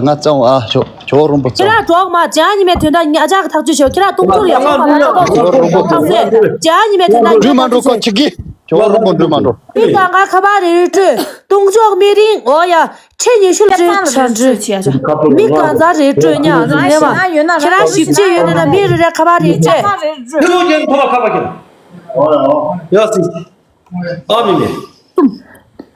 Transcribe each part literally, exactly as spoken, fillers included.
ང་གཙང་བ་ཨ་ཞོ་ཞོ་རོང་པོ་ཁྱེད་གཙང་རང་གྲོགས་མ་ཇ་ཉི་མའི་དོན་དག་ཉ་ཅག་གི་ཐག་གཅོད་ཞོ་ཁྱེད་རང་ཏུང་ཙུར་ཡག་པོ་མ་ལ་ཏོག་ཞོ་རོང་པོ་གཙང་ཇ་ཉི་མའི་དོན་དག་འགྲུལ་མ་འགྲོ་ཁོ་ཆི་གི་ཞོ་རོང་པོ་འགྲུལ་མ་འགྲོ། མི་གང་ག་ཁ་པར་རེ་རེ་སྤྲོད་ཏུང་ཙུར་མི་རིང་འོ་ཡ། ཁྲི་ཉི་ཤུ་ལ་སྤྲོད་ཆ་འགྲུལ། མི་གང་ག་རེ་སྤྲོད་ཉག་ཟེར་ནས་མ་ཁྱེད་རང་ཞིབ་ཅིག་ཡོད་ན་མི་རེ་རེ་ཁ་པར་རེ་སྤྲད། ཡ་སི། ཨ་མི་མི།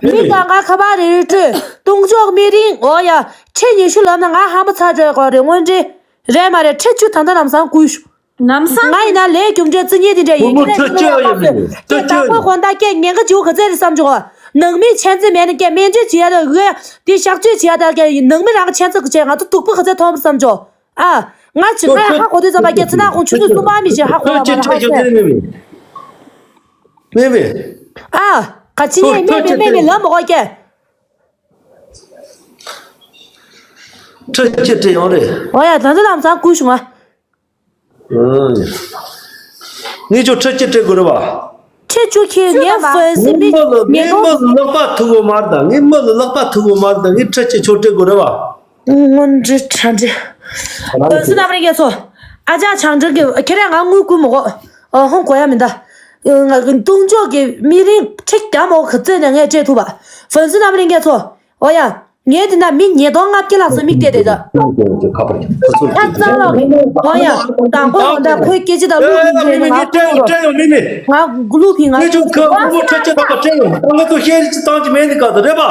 མི་གང་ག་ཁ་པར་རེ་རེ་སྤྲོད་ཏུང་ཙུར་མི་རིང་འོ་ཡ། ཁྲི་ཉི་ཤུ་ལབ་ན་ང་ཧ་མ་ཚ་བྲོས་གོ་རེ་དངོས་འབྲེལ། རེད་མ་རེད་ཁྲི་བཅུ་ད་ལྟ་ལམ་སང་བསྐུལ་ཤོག་ལམ་སང་ང་ཡིན་ན་ལས་རྒྱུ་འབྲས་རྩི་ཉེས་དེ་འདྲ་ཡིན་ཁྱེད་རང་ཁྱེད་རང་ལ་སོ་དེ་དང་པོ་དགོང་དག་སྐད་ཉན་ག་འཇུག་ག་ཚད་རེད་བསམ་བྱུང་། ནང་མི་མཁྱེན་རྩིས་མེད་ན་སྐད་སྨན་བཅོས་བྱེད་ཡ་དང་འུ་དེ་གཤག་བཅོས་བྱེད་ཡ་དང་སྐད་ནང་མི་རང་གི་མཁྱེན་རྩིས་གི་བྱས་ང་ཚོ་སྡུག་པོ་ག་ཚད་མཐོང་བསམ་བྱུང་། ཨ། ང་ཅི་ང་ཧ་གོ་དུས་ཙམ་པ་སྐད་ཚེ་ན་ཁོང་ཆུ་ཚོད་གསུམ་པ་མི་ཞིག་ཧ་གོ་བ་མ་རེད་ཧ་གོ་མེད་མེད། ཨ། ག་ཅི་ཉེས་མེད་མེད་མེད་མེད་ལབ་མ་གོ་སྐད། ཁྲི་ཅི་སྤྲད་ཡོང་རེད། འོ་ཡ་ད་ཚོ་ལམ་སང་བསྐུལ་བྱུང་ང་། ངས་ཁྱོད་ཁྲི་ཅི་སྤྲད་དགོས་རེད་བ། ཁྲི་བཅུ་ཁྱེད་ངའི་ཧྥན་སི་མི་ངས་མི་མི་ལ་ལག་པ་ཐུག་གོ་མ་རེད་ད། ངས་མི་ལ་ལག་པ་ཐུག་གོ་མ་རེད་ད། ངས་ཁྲི་ཅི་ཁྱོད་སྤྲད་དགོས་རེད་བ། སྔོན་འགྲོ་ཁྲ་འགྲོ། ཧྥན་སི་རྣམ་རིག་གེ་ཚོ། ཨ་ཅག་ཆང་འགྲིག་གི་ཁྱེད་རང་ང་དངུལ་བསྐུར་མི་དགོས། ཨ་ཧོང་གོ་ཡ་མི་འདའ། ང་གི་ཏུང་ཅོག་གི་མི་རིང་ཁྲི་བརྒྱ་མོ་གི་རྩེ་ནས་ངས་སྤྲད་ཐུབ་པ། ཧྥན་སི་རྣམ་རིག་གེ་ཚོ། འོ་ཡ། ངས་དེ་ན་མི་ཉིས་སྟོང་ལྔ་བརྒྱ་ལྷག་ཙམ་མིག་བལྟས་བསྡད་ད། ཁ་ཚང་ལ་རེད། འོ་ཡ། དང་པོ་ཡོང་ད་ཁོའི་སྐད་ཆ་དང་ལུགས་ཡིན་ཟེར་ནས་ང་ཁོ་རོ། ང་གླུ་ཕིང་ང་ཚོ་ཁ་པར་སྤྲད་ཡོང་། ང་ཚོ་ཤེས་རིག་ཅི་བཏང་གི་མེད་ནི་ག་ཚོད་རེད་པ།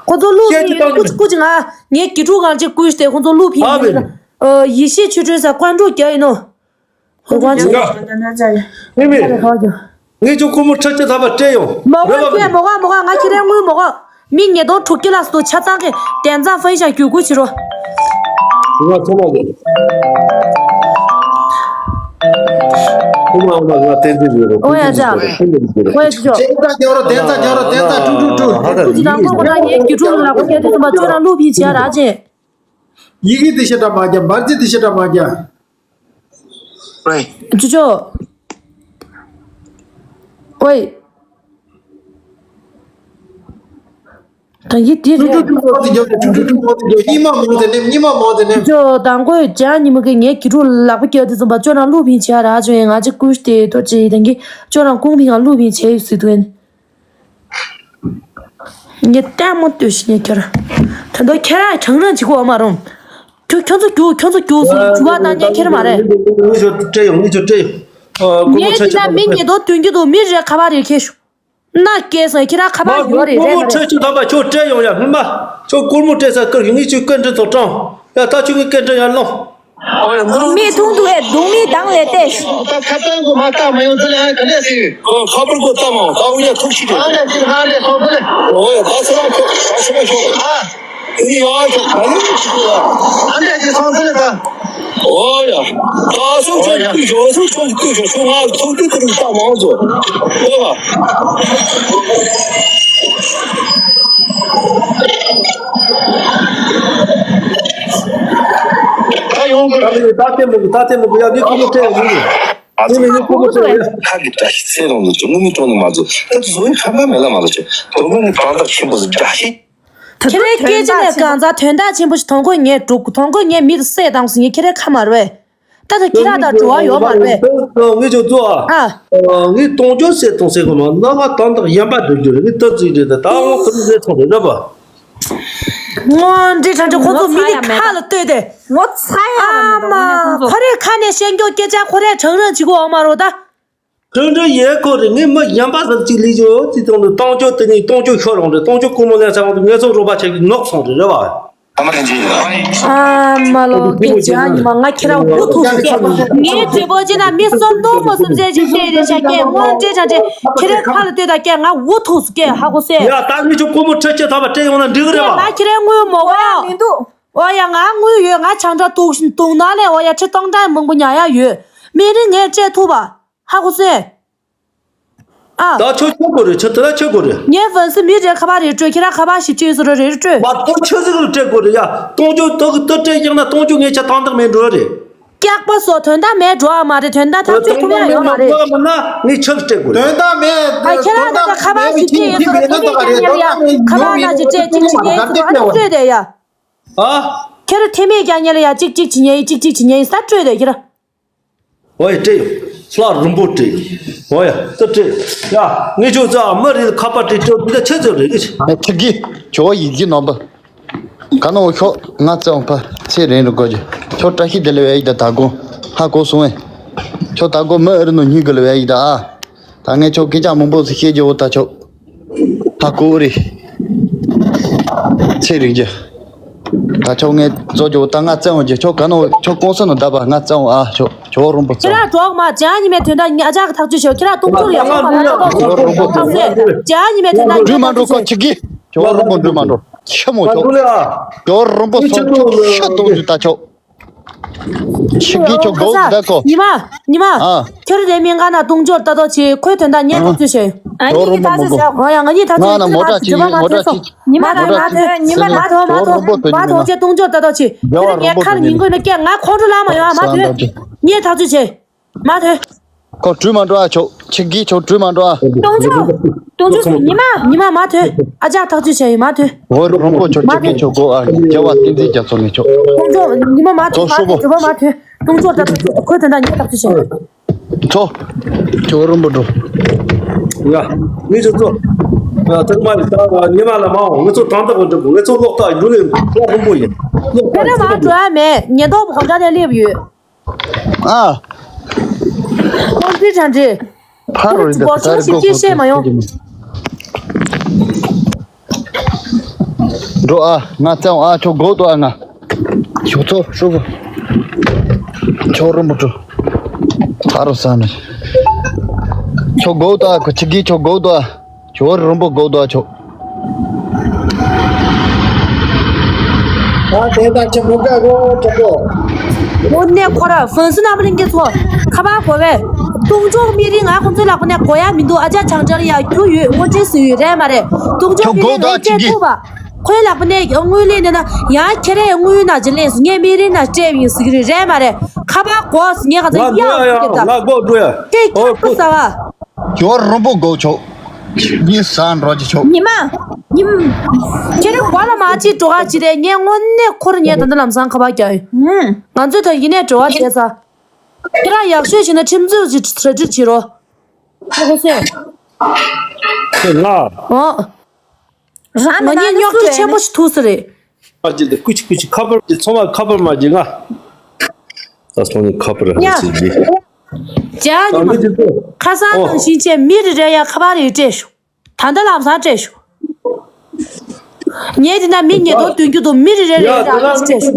ཁོ་ཚོ་གླུ་ཕིང་ཡོད་ཀུ་ཅི་ཀུ་ཅི་ང་ངའི་དགེ་ཕྲུག་གང་ཅིག་བསྐུལ་ཏེ་ཁོ་ཚོ་གླུ་ཕིང་ཡོད། ཡེ་ཤེས་ཆོས་སྒྲོན་ཟེར་ཀོན་ཀྲུག་རྒྱ་ཡིན་ནོ། ཧོ་ཀོན་ཅི། མི་མི། ཁ་རེ་ཁ་རྒྱུ། ངས་ཁྱོད་སྒོར་མོ་ཁྲི་གཅིག་ཐམ་པ་སྤྲད་ཡོང་། མོ་ག་རེད་པ། ཁྱེད་མོ་ག་མོ་ག་ང་ཁྱེད་རའི་དངུལ་མོ་ག་མི་ཉིས་སྟོང་དྲུག་བརྒྱ་ལ་སོ་ཆ་ཚང་གི་དན་རྩ་ཧྥན་ཤ་རྒྱུ་དགུ་བྱེད་རོགས། ང་ཚོ་མ་གི། ཁོ་མ་ང་ང་བསྟན་འཛིན་ཡོད་རེད། ཨོ་ཡ་ཅག་ཨོ་ཡ་ཅག་དན་རྩ་རྒྱག་རོགས། དན་རྩ་རྒྱག་རོགས། དན་རྩ་ཀྲུ་ཀྲུ་ཀྲུ། ཁོ་ཅི་དང་ཁོ་ཁོ་ན་ངའི་རྒྱུ་ཀྲུ་ལ་ཁོ་ཁྱེད་དུ་སོང་པ་ཁྱོད་རང་ལུག་ཕིང་བྱེད་ཡ་རག་ཅེ། ཡི་གེ་དེ་ཤ་ཏྲ་མ་རྒྱ། འབར་རྩི་དེ་ཤ་ཏྲ་མ་རྒྱ། ཨེ། ཅོ་ཅོ། ཨོའི། ད་ཡི་དེ་ཀྲུ་ཀྲུ་ཀྲུ་མོ་དེ་རྒྱབ་ཀྲུ་ཀྲུ་ཀྲུ་མོ་དེ་རྒྱབ། ཉི་མ་མང་དེ་ནེམ། ཉི་མ་མང་དེ་ནེམ། ཅོ་དང་གོས་ཇ་ཉི་མ་གི་ངའི་ཀི་ཀྲུ་ལག་པ་ཀྱག་དེ་ཙམ་པ་ཅོ་ན་ལུག་ཕིང་བྱེད་ཡ་རག་ཅོ་ཡིན། ང་ཅི་ཀུ་ཤ་དེ་ཏོ་ཅི་ཡི་དང་གི་ཅོ་ན་ཀུང་ཕིང་ང་ལུག་ཕིང་བྱེད་ཡོད་སི་དུ་ཡིན། ངས་ལྟད་མོ་ལྟོས་ཤིག་ངས་ཁྱེར། ད་དུང་ཁྱེད་རང་གྲང་རང་བྱེད་དགོས་མ་རུང་། ཁྱོད་ཁྱོད་ཚོ་རྒྱུག་ཁྱོད་ཚོ་རྒྱུག་སོང་། རྒྱུག་པ་དང་ངས་ཁྱེར་མ་རེད། ངས་ཁྱོད་སྤྲད་ཡོང་། ངས་ཁྱོད་སྤྲད་ཡོང་། ངས་འདི་ན་མི་ཉིས་སྟོང་བདུན་བརྒྱ་འདུག་མི་རེ་ཁ་པར་རེ་ཁྱེར་ཤོག་ན་སྐལ་སོང་། ཁྱེད་རང་ཁ་པར་ཡོད་རེད་རེད་མ་རེད། ཁྱོད་ཁྱོད་ཐམ་པ་ཁྱོད་སྤྲད་ཡོང་ཡ། སྔོན་མ་ཁྱོད་སྒོར་མོ་སྤྲད་ས་ཀིར་ངས་ཁྱོད་སྐད་འཕྲིན་ཐོག་དྲངས་ཡ། ད་ཁྱོད་ངའི་སྐད་འཕྲིན་ཡར་སློང་། མི་ཐུང་དུ་ཨེ་རྡུང་མི་དང་ལས་ཏེ། ད་ཁ་ཏང་གོ་མ་ཏང་མ་ཡོང་ཚུལ་ཡང་ག་ལས་སི། ཁ་པར་གོ་ཏང་མ་ཏང་ཡ་ཐུག་ཤི་རེད། ཨ་ནེ་ཅི་ཧ་ལེ་སོང་ཚུལ། ཨོ་ཡ་ད་སོང་ཁོ་ཨ་ཤི་མ་ཤོག་ཨ་ནི་ཡ་ཁྱོད་ག་ལེ་ཤི་རེད། ཨ་ནེ་ཅི་སོང་ཚུལ་ད། ཨོ་ཡ་ད་སོང་ཁྱོད་ཀུ་ཤོག་སོང་ཁྱོད་ཀུ་ཤོག་སོང་ང་ཐུག་དུས་དུ་རུ་ཏང་མ་ཡོང་ཚུལ། ཨོ་ཡ། ད་ཡོང་གི་རེད། ད་ལྟད་མོ་གི་ད་ལྟད་མོ་གི་ཡ་ནི་ཁོ་མོ་སྤྲད་ཡོང་གི་རེད། ཨ་ནི་ནི་ཁོ་མོ་སྤྲད་ཡོང་། ཁ་གི་བཀྲ་ཤིས་ཚེ་རིང་ལོ་ཆུང་ངུ་མི་གྲོང་ནི་མ་ཚོ་ད་དུ་བཟོ་ཡི་ཁ་མ་མེ་ལ་མ་ལ་ཆེ་དོ་མོ་ནི་གང་ལྟར་ཆེན་པོ་ཟིག་བཀྲ་ཤིས། ཁྱེད་རའི་སྐད་ཆ་ནས་གང་ཟག་དོན་དག་ཆེན་པོ་ཞིག་མཐོང་གོ་ངས་འགྲོ་མཐོང་གོ་ངས་མི་དུ་བསད་བཏང་སོང་ངས་ཁྱེད་རའི་ཁ་མ་རེད། ད་ད་ཁྱེད་རང་དང་འགྲོ་བ་ཡོད་མ་རེད། ངས་ཁྱོད་ཚོ་ཨ། ཨ། ངས་གཏོང་སྤྱོད་བྱེད་གཏོང་ཟེར་གོ་མ་ན་ང་དང་དག་ཡན་པ་སྒྲུབ་རྒྱུ་རེད། ངས་ཏི་ཙི་རེད། ད་ད་ལོ་ཏི་ཙི་ཚོང་རེད་ར་བ། དངོས་འབྲེལ་དྲང་འབྲེལ་ཁོ་ཚོ་མི་དེ་ཁ་ལ་ལྟོས་ཏེ། ངོ་ཚ་ཡ་ཨ་མ་ཁོ་རེ་ཁ་ནས་བཤད་མགྱོགས་སྐད་ཆ་ཁོ་རེ་དྲང་རང་བྱེད་གོ་ཨ་མ་རོ་ད། དྲང་འབྲེལ་ཡེ་ཁོ་རེ་ངས་མི་ཡན་པ་ཟིག་ཅིག་ལས་ཅོ་ཅི་ཙང་ནི་གཏོང་སྤྱོད་དེ་ནི་གཏོང་སྤྱོད་ཤོར་རང་རེད། གཏོང་སྤྱོད་ཀུ་མོ་ལེན་ས་མ་དུ་ངས་ཚོ་རོགས་པ་ཆེ་གི་ནོག་སོང་རེད་ར་བ། ཨ་མ་ལོ་སྐད་ཆ་ཉི་མ་ང་ཁྱེད་རང་འུ་ཐུག་སུ་སྐད་ངའི་དྲི་བོ་ཅི་ན་མི་གསུམ་སྟོང་མ་གསུམ་ཟེར་ཅིག་བཤད་རེད་ཤག་སྐད་དངོས་འབྲེལ་དྲང་འབྲེལ་ཁྱེད་རའི་ཁ་ལ་ལྟོས་དང་སྐད་ང་འུ་ཐུག་སུ་སྐད་ཧ་གོ་སེ། ཡ་ད་མི་ཆོ་ཀོ་མོ་ཁྲི་ཆེ་ཐ་བ་སྤྲད་ཡོང་ན་འགྲིག་གི་རེད་བ། ང་ཁྱེད་རའི་དངུལ་མོ་བ། མི་འདུག་ཨོ་ཡ་ང་དངུལ་ཡོད། ང་ཆང་འདྲ་དུག་དུག་ནང་ལས་ཨོ་ཡ་ཁྲི་སྟོང་ཕྲག་མང་པོ་ཉར་ཡ་ཡོད། མི་རིང་ངས་སྤྲད་ཐུབ་པ། ཧ་གོ་སེ། ཨ། ད་ཁྱོད་ཁྱོད་དགོས་རེད། ཁྱོད་དེ་ལ་ཁྱོད་དགོས་རེད། ངས་ཧྥན་སི་མི་རེ་ཁ་པར་རེ་སྤྲོད། ཁྱེད་རང་ཁ་པར་ཞིབ་ཅིག་བཟོ་རོགས་རེ་རེ་སྤྲོད། མ་གཏོགས་ཁྱོད་ཟིག་ལ་སྤྲད་དགོས་རེད་ཡ། གཏོང་སྤྱོད་དག་གི་དུ་སྤྲད་ཀྱང་ན་གཏོང་སྤྱོད་ངས་ཁྱེད་ཐང་ཐག་མེད་འགྲོ་རེད། སྐྱག་པ་སོ་དོན་དག་མེད་འགྲོ་བ་མ་རེད། དོན་དག་ཐག་གཅོད་ཐུབ་ཡ་ཡོད་མ་རེད། དོན་དག་མེད་ན་ངས་ཁྱོད་ལ་སྤྲད་དགོས་རེད། དོན་དག་མེད། ཨ་ཁྱེད་རང་ད་ལྟ་ཁ་པར་ཞིབ་ཅིག་བཟོ་རོགས་ཐུག་གི་ཀྱང་ཉར་ཡ། ཁ་པར་ན་ཅིག་སྤྲད་ཅིག་ཅིག་ངས་ཁྱེད་ཚོ་ཨ་ནི་སྤྲོད་དེ་ཡ། ཨ། ཁྱེད་རང་ཐེ་མེད་རྒྱག་ཉེ་ལ་ཡ་གཅིག་གཅིག་བྱེད་ཉེ་ཡི་གཅིག་གཅིག་བྱེད་ཉེ་ཡི་ས་སྤྲོད་དེ་ཁྱེད་རང་། ཨོ་ཡ་སྤྲད་ཡོད། ལྷ་རིན་པོ་སྤྲད་ཡོད། ཨོ་ཡ་ད་སྤྲད་ཡ། ངས་ཁྱོད་ཚོ་མི་རེ་ཁ་པར་སྤྲད་ཁྱོད་འདི་ད་ཆེ་ཚོད་རེད་གི། ཁྱེད་ཀྱིས་ཇོ་བོ་ཡིག་གི་ནང་པ། ག་ནོ་ཤོག་ང་བཙལ་འོང་ཕ་ཚེ་རིང་རུ་དགོས་ཀྱི། ཁྱོད་བཀྲ་ཤིས་བདེ་ལེགས་ཡིག་ད་ད་དགོང་ཧ་གོ་སོང་ངས། ཁྱོད་ད་དགོང་མི་ཨེ་རི་ནོ་སྙིང་གི་ལ་བའི་ཡིག་ད་ཨ། ད་ངས་ཁྱོད་སྐད་ཆ་མང་པོ་ཞིག་བཤད་རྒྱུ་འོ་ད་ཁྱོད། ཧ་གོ་རེད། ཚེ་རིང་རྒྱུ། ད་ཁྱོད་ངས་བཟོ་རྒྱུ་འོ་ད་ང་བཙལ་འོང་རྒྱུ། ཁྱོད་ག་ནོ་ཁྱོད་ཀོང་ས་ནོ་ད་པ་ང་བཙལ་འོང་ཨ། ཁྱོད་ཁྱོད་རོང་པོ་ཁྱེད་བཙལ་རང་འོང་། གྲོགས་མ་ཇ་ཉི་མའི་དོན་དག་ཉ་ཅག་གི་ཐག་གཅོད་བྱོས། ཁྱེད་རང་ཏུང་ཅོར་ཡག་པོ་མ་རེད་ཏོ་ཁྱོད་རོང་པོ་ཐག་ཟེར་ཇ་ཉི་མའི་དོན་དག་འགྲུལ་མ་འགྲོ་ཁོ་ཁྱེད་ཀྱིས། ཁྱོད་རོང་པོ་འགྲུལ་མ་འགྲོ། ཁྱི་མོ་ཁྱོད། ཁྱོད་རོང་པོ་སོང་ཁྱོད་ཤ་གཏོང་རྒྱུ་ད་ཁྱོད། ཁྱི་གིས་ཁྱོད་གོ་ད་ཁོ། ཉི་མ། ཉི་མ། ཨ། ཁྱོད་རེ་མིང་ག་ན་ཏུང་ཅོར་ལྟ་ཏོ་ཆེ་ཁོའི་དོན་དག་ཉན་ཐག་ཆོད་བྱས། ཨ་ཁྱོད་རོང་པོ་མོ་པོ། ཨ་ཡ་ང་གཉིས་ཐག་ཆོད་ང་ན་མོ་ཏྲ་ཆེ་ཡིན་མོ་ཏྲ་ཆེ། ཉི་མ་མོ་ཏྲ་ཆེ། ཉི་མ་མ་ཐོ་མ་ཐོ་མ་ཐོ་ཆེ་ཏུང་ཅོར་ལྟ་ཏོ་ཆེ། ཁྱོད་རེ་ངས་ཁར་ཉིན་གོས་ན་སྐད་ང་ཁོང་ཁྲོ་ལངས་མ་ཡོང་ཨ་མ་ཐོས། ཉན་ཐག་ཆོད་བྱས། མ་ཐོས། ཁོ་བྲོས་མ་འགྲོ་ཨ་ཆོག་ཁྱེད་ཀྱིས་ཆོག་བྲོས་མ་འགྲོ་ཨ། ཏུང་ཅོ། ཏུང་ཅོ་སུ་ཉི་མ། ཉི་མ་མ་ཐོས། ཨ་ཅག་ཐག་གཅོད་བྱས་ཡིན་མ་ཐོས། འོ་རོང་པོ་ཆོག་ཁྱེད་ཀྱིས་ཆོག་གོ་ཨ། རྒྱལ་བ་བསྟན་འཛིན་རྒྱ་མཚོ་ནས་ཆོག་ཏུང་ཅོ་ཉི་མ་མ་ཐོས། ཏུང་ཅོ་ད་ཁོས་དོན་དག་ཉེ་ཐག་ཆོད་བྱས། ཆོག་ཁྱོད་རོང་པོ་འགྲོ། ཡ། ངས་ཆོག་ཚོ། ཡ་ཚང་མ་ལ་ད་ཉི་མ་ལ་མ་འོང་ངས་ཚོ་དྲང་ཐག་འགྲིག་གོ་ངས་ཚོ་ལོག་ལྟ་འགྲོ་ལེ་ལོག་རོང་པོ་ཡིན། ལོག་ལྟ་ཁྱེད་རང་མ་འགྲོ་ཡ་མེད་ཉེན་རྟོག་པ་གོང་ཆ་དེ་སླེབས་ཡོད། ཨ། ཁོང་ཚོའི་གྲ་འགྲིག་ཨ་རོ་ཡིན་ད་ད་རེ་གོ་ཁོ་ཚོ་ཤེས་མ་ཡོང་། འགྲོ་ཨ་ང་བཙལ་ཨ་ཁྱོད་སྒོ་དོ་ཨ་ང་། ཞོག་ཚོ་ཧྲུ་གུ། ཁྱོད་རུ་མོ་འགྲོ། ཨ་རོ་ས་ནི། ཁྱོད་སྒོ་དོ་ཨ་ཁོ་ཆི་གི་ཁྱོད་སྒོ་དོ་ཨ། ཁྱོད་རིན་པོ་དགོས་དོ་ཁྱོད། ད་དེ་ད་ཁྱོད་མོ་དགའ་གོ་ཁྱོད་གོ། དངོས་གནས་ཁོ་ར་ཧྥན་སི་ནམ་རིང་གི་ཚོ་ཁ་པར་གོ་བས། ཏུང་ཅོག་མི་རིང་ང་ཁོང་ཚོའི་ལག་པ་ནས་གོ་ཡ་མི་འདུག་ཨ་ཅག་ཆང་ཅར་ཡ་ཁྱུ་ཡོད་དངོས་འབྲེལ་སུ་ཡོད་རེད་མ་རེད། ཏུང་ཅོག་མི་རིང་རེད་ཅེས་ཐུག་པ། ཁོའི་ལག་པ་ནས་དངུལ་ལེན་ནས་ན་ཡང་ཁྱེད་རས་དངུལ་ན་ཇི་ལེན་སུ་ངས་མི་རིང་ན་སྤྲད་ཡིན་ཟིག་རེད་རེད་མ་རེད། ཁ་པར་གོ་སུ་ངས་ག་ཚོད་ཡག་སུ་སྐྱེབ་ད། ལ་སྒོ་འགྲོ་ཡ། དེ་ཁྱོད་པ་ཟ་བ། ཁྱོད་རིན་པོ་དགོས་ཆོག་ཉིན་ཟ་འགྲོ་ཅི་ཆོག་ཉི་མ། ཉིམ། ཁྱེད་རང་གོ་ལ་མ་ཅི་འགྲོ་ག་ཅི་རེད་ངས་དངོས་གནས་ཁོར་ངས་ད་ལྟ་ལམ་སང་ཁ་པར་རྒྱག་ཡིན། ང་ཚོས་ད་ཡིན་ནས་འགྲོ་བ་བྱས་ཚ། ཁྱེད་རང་ཡག་ཤོས་བྱས་ན་ཁྲིམས་རྩོད་ཅིག་གྲ་སྒྲིག་བྱེད་རོགས། ཁོ་ཁོ་སེ། ཁྱེད་ང་། ཨོ། རང་ང་གཉིས་རྙོག་དྲ་ཆེན་པོ་ཞིག་ཐུག་ས་རེད། ཨ་ཅེ་དེ་ཀུ་ཅི་ཀུ་ཅི་ཁ་པར་དེ་ཚང་མ་ཁ་པར་མ་བརྗེ་ང་། ད་སོང་ནི་ཁ་པར་ཧ་ཅེ་དེ། ཇ་ཉི་མ། ཁ་སང་ནང་བཞིན་བྱས་མི་རེ་རེ་ཡ་ཁ་པར་རེ་སྤྲད་ཤོག་ད་ལྟ་ལམ་སང་སྤྲད་ཤོག་ངས་དེ་ན་མི་ཉིས་སྟོང་བདུན་བརྒྱ་དུ་མི་རེ་རེ་རེ་ར་ར་སྤྲད་ཤོག་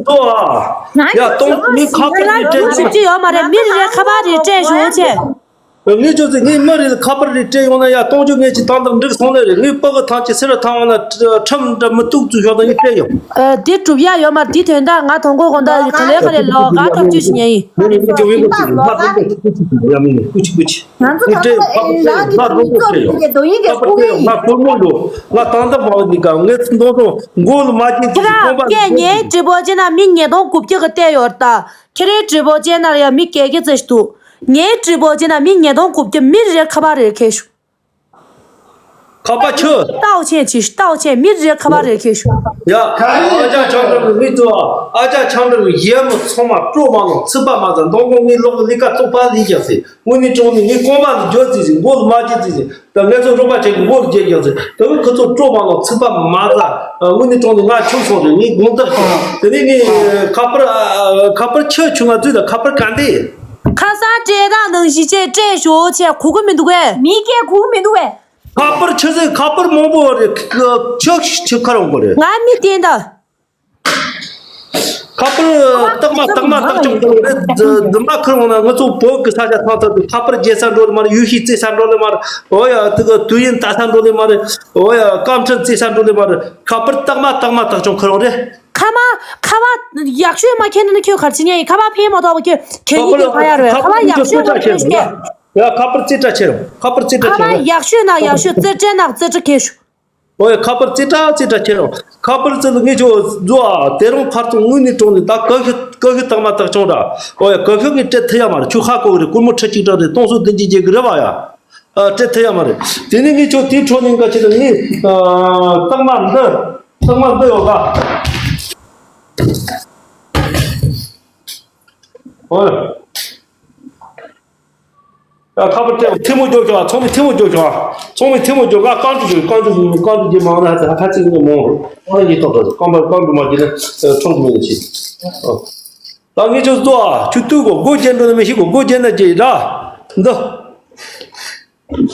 ཡ་སྟོང་མི་ཁ་པར་རེ་སྤྲད་ཤོག་ཅི་ཡོད་མ་རེད་མི་རེ་རེ་ཁ་པར་རེ་སྤྲད་ཤོག་ཅེས། ངས་ཁྱོད་ཚོས་ངས་མི་རེ་ལ་ཁ་པར་རེ་སྤྲད་ཡོང་ན་ཡ་གཏོང་རྒྱུ་ངས་ཅི་ཏང་ཏང་འགྲིག་སོང་ནི་རེད། ངས་ཕ་གི་ཐང་ཅི་སེ་ར་ཐང་བ་ན་ཁྲམ་འདྲ་མི་ཏུག་ཙུ་ཞོག་ད་ངས་སྤྲད་ཡོང་། ཨ་དེ་གྲུབ་ཡ་ཡོད་མ་རེད། དེ་དོན་དག་ང་དང་གོ་གོང་ད་ག་ལེ་ག་ལེ་ལོ་ག་ཐག་གཅོད་ཞིག་ཉན་ཡིན། ངས་ཁྱོད་ཡིན་པ་ཅིག་ལ་ཏང་ཏང་ཅི་ཅི་ཅི་ཡ་མིན་ནི་ཀུ་ཅི་ཀུ་ཅི། ང་ཚོ་ངས་ད་སྤྲད་ཡོང་ཁ་པར་སྤྲད་ཡོང་ང་རོགས་པོ་སྤྲད་ཡོང་ཁ་པར་སྤྲད་ཡོང་ང་ཁོལ་མོ་ཡོང་ང་ཏང་ཏང་མ་བ་ནི་ག་ངས་ཚི་མདོག་མདོག་མགོ་ལ་མ་སྐྱེས་ཁྱེད་ཅི་རང་ཁོང་པ་སྐད་ངའི་ནི་ཀུ་ཅི། ཀྲི་པོ་ཅི་ན་མི་ཉིས་སྟོང་དགུ་བརྒྱ་གི་བལྟས་ཡོད་ད། ཁྱེད་རའི་ཀྲི་པོ་ཅན་ན་ཡང་མི་བརྒྱད་བརྒྱ་ཙམ་ཞིག་འདུག་ངའི་ཀྲི་པོ་ཅན་ན་མི་ཉིས་སྟོང་དགུ་བརྒྱ་མི་རེ་རེར་ཁ་པར་རེ་ཁེལ་ཤོག་ཁ་པར་ཆུ། ལྟའོ་ཆེན་ཆེ་ལྟའོ་ཆེན་མི་རེ་རེར་ཁ་པར་རེ་ཁེལ་ཤོག་ཡ། ཨ་ཅག་ཆང་འདྲ་གི་མི་ཚོ། ཨ་ཅག་ཆང་འདྲ་གི་ཡས་མོ་ཚང་མ་སྤྲོ་མ་ལོང་ཚིག་པ་མ་ཟ་མདང་དགོང་ངའི་ལོག་གི་ལི་ཀ་བཙོག་པ་ལི་རྒྱག་སི། དངོས་གནས་དྲང་གནས་ངའི་རྐང་པ་ལ་རྒྱོ་རྩིས་སི་མགོ་ལ་མ་རྒྱོ་རྩིས་སི། ད་ངས་ཚོ་རོགས་པ་བྱེད་ཀྱི་མགོ་ལ་རྒྱལ་རྒྱལ་ཟེར། ད་བུ་ཁོ་ཚོ་སྤྲོ་མ་ལོང་ཚིག་པ་མ་ཟ། དངོས་གནས་དྲང་གནས་ང་ཁྱུག་སོང་རེད། ངས་དགོངས་དག་ཞུ། དེ་ནས་ངས་ཁ་པར་ཁ་པར་ཆུ་ཆུང་ང་བཙུད་དང་ཁ་པར་ག་འདི། ཁ་སང་སྤྲད་སྟངས་ནང་བཞིན་བྱས་སྤྲད་ཤོག་ཆེ་གོ་གི་མི་འདུག་གས། མི་སྐད་གོ་གི་མི་འདུག་གས། ཁ་པར་ཆུ་ཟེར་ཁ་པར་མང་པོ་རེད། ཆུ་ཆུ་ཁར་འོང་གི་རེད། ང་མི་བསྟན་ད། ཁ་པར་རྟགས་མ་རྟགས་མ་རྟགས་ཅུང་ཁུར་རེད། འཛིན་མ་ཁུར་འོང་ན་ང་ཚོ་བོད་ཀྱི་ས་ཆ་ཚང་ཚང་དུ་ཁ་པར་རྒྱལ་ས་འགྲོ་ལེ་མ་རེད། ཡུལ་ཤུལ་རྩེ་ས་འགྲོ་ལེ་མ་རེད། འོ་ཡ་དེ་ག་དུས་ཡུན་ལྟ་ས་འགྲོ་ལེ་མ་རེད། འོ་ཡ་སྐར་ཕྲན་རྩེ་ས་འགྲོ་ལེ་མ་རེད། ཁ་པར་རྟགས་མ་རྟགས་མ་རྟགས་ཅུང་ཁུར་འོང་རེད། ཁ་མ་ཁ་བ་ཡག་ཤོས་མ་ཁྱེར་ན་ཁྱོད་གར་ཕྱིན་ཡ་ཡིན། ཁ་བ་ཕན་མ་ཐོགས་པ་ཁྱོད་གད་སྙིགས་དེ་ཕ་ཡ་རེད། ཁ་བ་ཡག་ཤོས་ན་ཁྱོད་ཤེས། ཡ་ཁ་པར་རྩེ་གྲ་ཆེ་རུང་ཁ་པར་རྩེ་གྲ་ཁ་ཆེ་བ་རུང་། ཡག་ཤོས་ན་ཡག་ཤོས་རྩེ་གྲ་ན་རྩེ་གྲ་ཁེ་ཤོ། ཨོ་ཡ་ཁ་པར་རྩེ་གྲ་རྩེ་གྲ་ཁྱེར་རོ། ཁ་པར་རྩེ་ལ་ངས་ཁྱོད་བཟོ་ཨ། དེ་རིང་ཕར་ཚུར་དངོས་གནས་དྲང་ནས་ད་ཀ་ཤི་ཀ་ཤི་རྟགས་མ་རྟགས་བྱུང་ར། ཨོ་ཡ་ཀ་ཤི་ངས་སྤྲད་ཐུབ་ཡ་མ་རེད། ཁྱོད་ཧ་གོ་གི་རེད། སྒོར་མོ་ཁྲི་གཅིག་སྤྲད་རེད། སྟོང་སོ་བདུན་བརྒྱ་བརྒྱད་གི་རེད་བ་ཡ། ཨ་སྤྲད་ཐུབ་ཡ་མ་རེད། དེ་ནས་ངས་ཁྱོད་དེའི་འཕྲོ་ནས་འགའ་ཁྱེད་ལ་ངས་ཨ་རྟགས་མ་འདི་རྟགས་མ་འདི་ཡོད་ག་ཨོ། ཡ། ཁ་པར་སྤྲད། ཐལ་མོ་རྒྱོབ་ཤོག་ཚང་མས་ཐལ་མོ་རྒྱོབ་ཤོག་ཚང་མས་ཐལ་མོ་རྒྱོབ། ང་རྐང་བཙུགས་ཤོག་རྐང་བཙུགས་ཤོག་རྐང་བཙུགས་རྒྱུ་མང་ན་ཧ་ཧ་ཅིག་ནས་མོ་རྐང་གཉིས་ཐོག་ཐོག་རྐང་པ་རྐང་བཙུགས་མ་བྱས་ན་ཁྲོམ་མེད་ནས་ཤི། ཨོ། ད་ངས་ཁྱོད་ཚོ་ཨ་ཁྱོད་ལྟོས་གོ་སྒོ་རྒྱན་འགྲོ་ན་མི་ཤི་གོ་སྒོ་རྒྱན་ན་རྒྱལ་ར། འདི།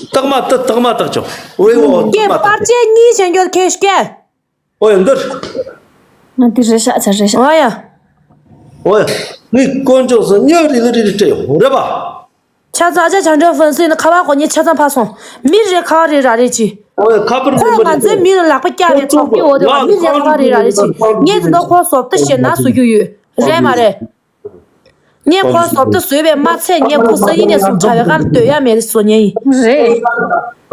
སྟག་མ་ཏི་སྟག་མ་སྟག་ཅོག་ཝེ་ཝོ་སྟག་མ་སྟག་ཅོག་ཀྱེ་པར་ཆས་གཉིས་བྱས་འགྱོ་ཁེ་ཤ་ཀྱེ། ཨོ་ཡ་འདིར། ང་འདི་རེད་ཤག་ཚ་རེད་ཤག་ཨོ་ཡ། ཨོ་ཡ། ངས་དཀོན་མཆོག་སུ་ཉོ་རི་ལི་རི་རི་སྤྲད་ཡོང་རེད་པ། ཆ་ཚང་ཨ་ཅག་བྱང་འདྲེན་ཧྥན་སི་ནི་ཁ་བ་གོ་ཉེ་ཆ་ཚང་ཕ་སོང་། མི་རེ་ཁ་བ་རེ་ར་རེ་ཅི། ཨོ་ཡ་ཁ་པར་ཁོ་ང་ཚོའི་མི་ལ་ལག་པ་བཀྱག་ནས་ཚོགས་ཀྱི་འོ་དེ་བ་མི་རེ་ཁ་བ་རེ་ར་རེ་ཅི། ངས་དེ་འདྲ་ཁོ་སོབ་ཏི་ཞེ་ན་བཟོ་རྒྱུ་ཡོད་རེད་མ་རེད། ངས་ཁོ་སོབ་ཏི་བཟོས་པའི་མ་ཚད་ངས་ཁོ་སང་ཉིན་ནས་བཟུང་དྲ་བའི་ཁར་སྡོད་ཡ་མེད་བཟོ་ཉན་ཡིན། རེད།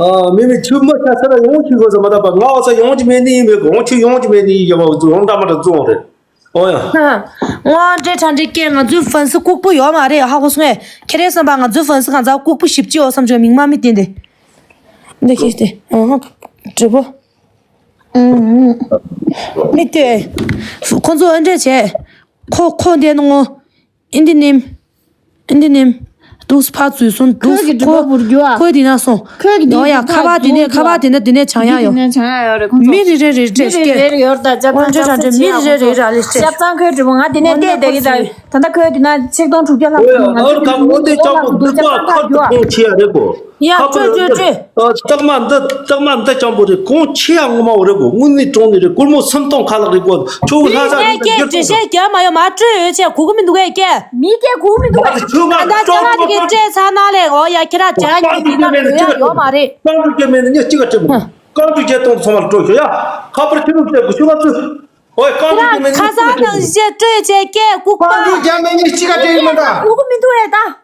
ཨ་མི་མི་ཆུ་མ་ཆ་ས་ལ་ཡོང་ཆུ་གོ་ས་མ་ད་པ་ང་བ་ས་ཡོང་ཆུ་མེད་ནི་ཡིན་མེད་གོ་ཆུ་ཡོང་ཆུ་མེད་ནི་ཡིན་ཡ་བ་བཟོ་ཡོང་འདྲ་མ་འདྲ་བཟོ་རེད། ཨོ་ཡ། ཧ། ངོ་འདྲེ་ཁྲ་འདྲེ་སྐད་ང་ཚོའི་ཧྥན་སི་ལྐུགས་པོ་ཡོད་མ་རེད་ཧ་གོ་སོང་ངས། ཁྱེད་རའི་བསམ་པ་ང་ཚོའི་ཧྥན་སི་གང་ཚ་ལྐུགས་པོ་ཞིབ་ཅི་ཡོད་བསམ་བྱུང་མིག་མ་མི་བསྟན་ཏེ། འདི་ཁྱེར་ཏེ་ཨང་ཧ་འདྲེ་པོ། མི་ལྟོས། ཁོ་ཚོ་ཨ་འདྲེ་བྱས། ཁོ་ཁོ་འདས་ནོ། ཨིན་དི་ནིམ། ཨིན་དི་ནིམ། དུག་སི་ཕ་ཚུལ་སོང་དུག་སི་ཁོ། ཁོ་འདི་ན་སོང་། ཁོས་ཀྱི་འདི་ཡོ་ཡ་ཁ་པར་འདི་ནས་ཁ་པར་འདི་ན་འདི་ནས་བྱང་ཡ་ཡོ། འདི་ནས་བྱང་ཡ་ཡོ་རེད་ཁོང་ཚོ། མི་རེ་རེ་རེ་སྤྲད་སྐད། མི་རེ་རེ་ཡོར་ད་ཅབ་ཚང་ཅབ་ཚང་མི་རེ་རེ་རེ་ར་ལེ་སྤྲད། ཅབ་ཚང་ཁོའི་འདྲི་བོ་ང་འདི་ནས་བལྟས་བསྡད་ཀྱི་ད་ད་ལྟ་ཁོས་འདི་ན་ཆིག་སྟོང་དྲུག་བརྒྱ་ལྷག་ཨོ་ཡ་ཨོ་ཁ་མོ་འདི་ཅག་པོ་འདི་པ་ཁ་ཏུ་ཁོང་ཆེ་ཡ་རེད་གོ། ཡ་སྤྲོད་སྤྲོད་སྤྲོད། སྟག་མ་འདི་སྟག་མ་འདི་སྤྱང་པོ་རེད། གོང་ཆེ་ཡང་ངོ་མ་འོ་རེད་གོ། དངུལ་ནི་གྲོང་ནི་རེད། སྒོར་མོ་སུམ་སྟོང་ཁ་ལག་རེད་གོ། ཁྱོད་ལྷ་ས་རེད་ཀྱེ་འགྲེལ་བཤད་རྒྱབ་མ་ཡོང་མ་སྤྲོད་ཡོད་ཆེ་གོ་གི་མི་འདུག་གས་ཀྱེ། མི་སྐད་གོ་གི་མི་འདུག་གས། ད་ཁྱོད་ང་ད་ཁྱོད་ང་དེ་གས་སྤྲད་ཚར་ན་ལས་འོ་ཡ་ཁྱེད་ར་ཅང་ཉིད་དེ་ན་འགྲོ་ཡ་ཡོད་མ་རེད། རྐང་གྲུ་སྐྱེ་མེད་ནི་ཉེ་གཅིག་ག་སྤྲད་མོ། རྐང་གྲུ་སྐྱེ་གཏོང་ཚང་མ་ལ་སྤྲོད་ཤོག་ཡ། ཁ་པར་ཁྱོད་ལུགས་སྤྲད་དགོས་ཤོད་ང་ཚོས། ཨོ་ཡ་རྐང་གྲུ་སྐྱེ་མེད་ནི་ཁ་སང་ནང་བཞིན་སྤྲོད་ཡོད་ཆེ་ཀྱེ་ལྐུགས་པ། རྐང་གྲུ་སྐྱེ་མེད་ནི་གཅིག་ག་སྤྲད་ཡོད་མ་འདྲ། གོ་གི་མི་འདུག་གས་ད།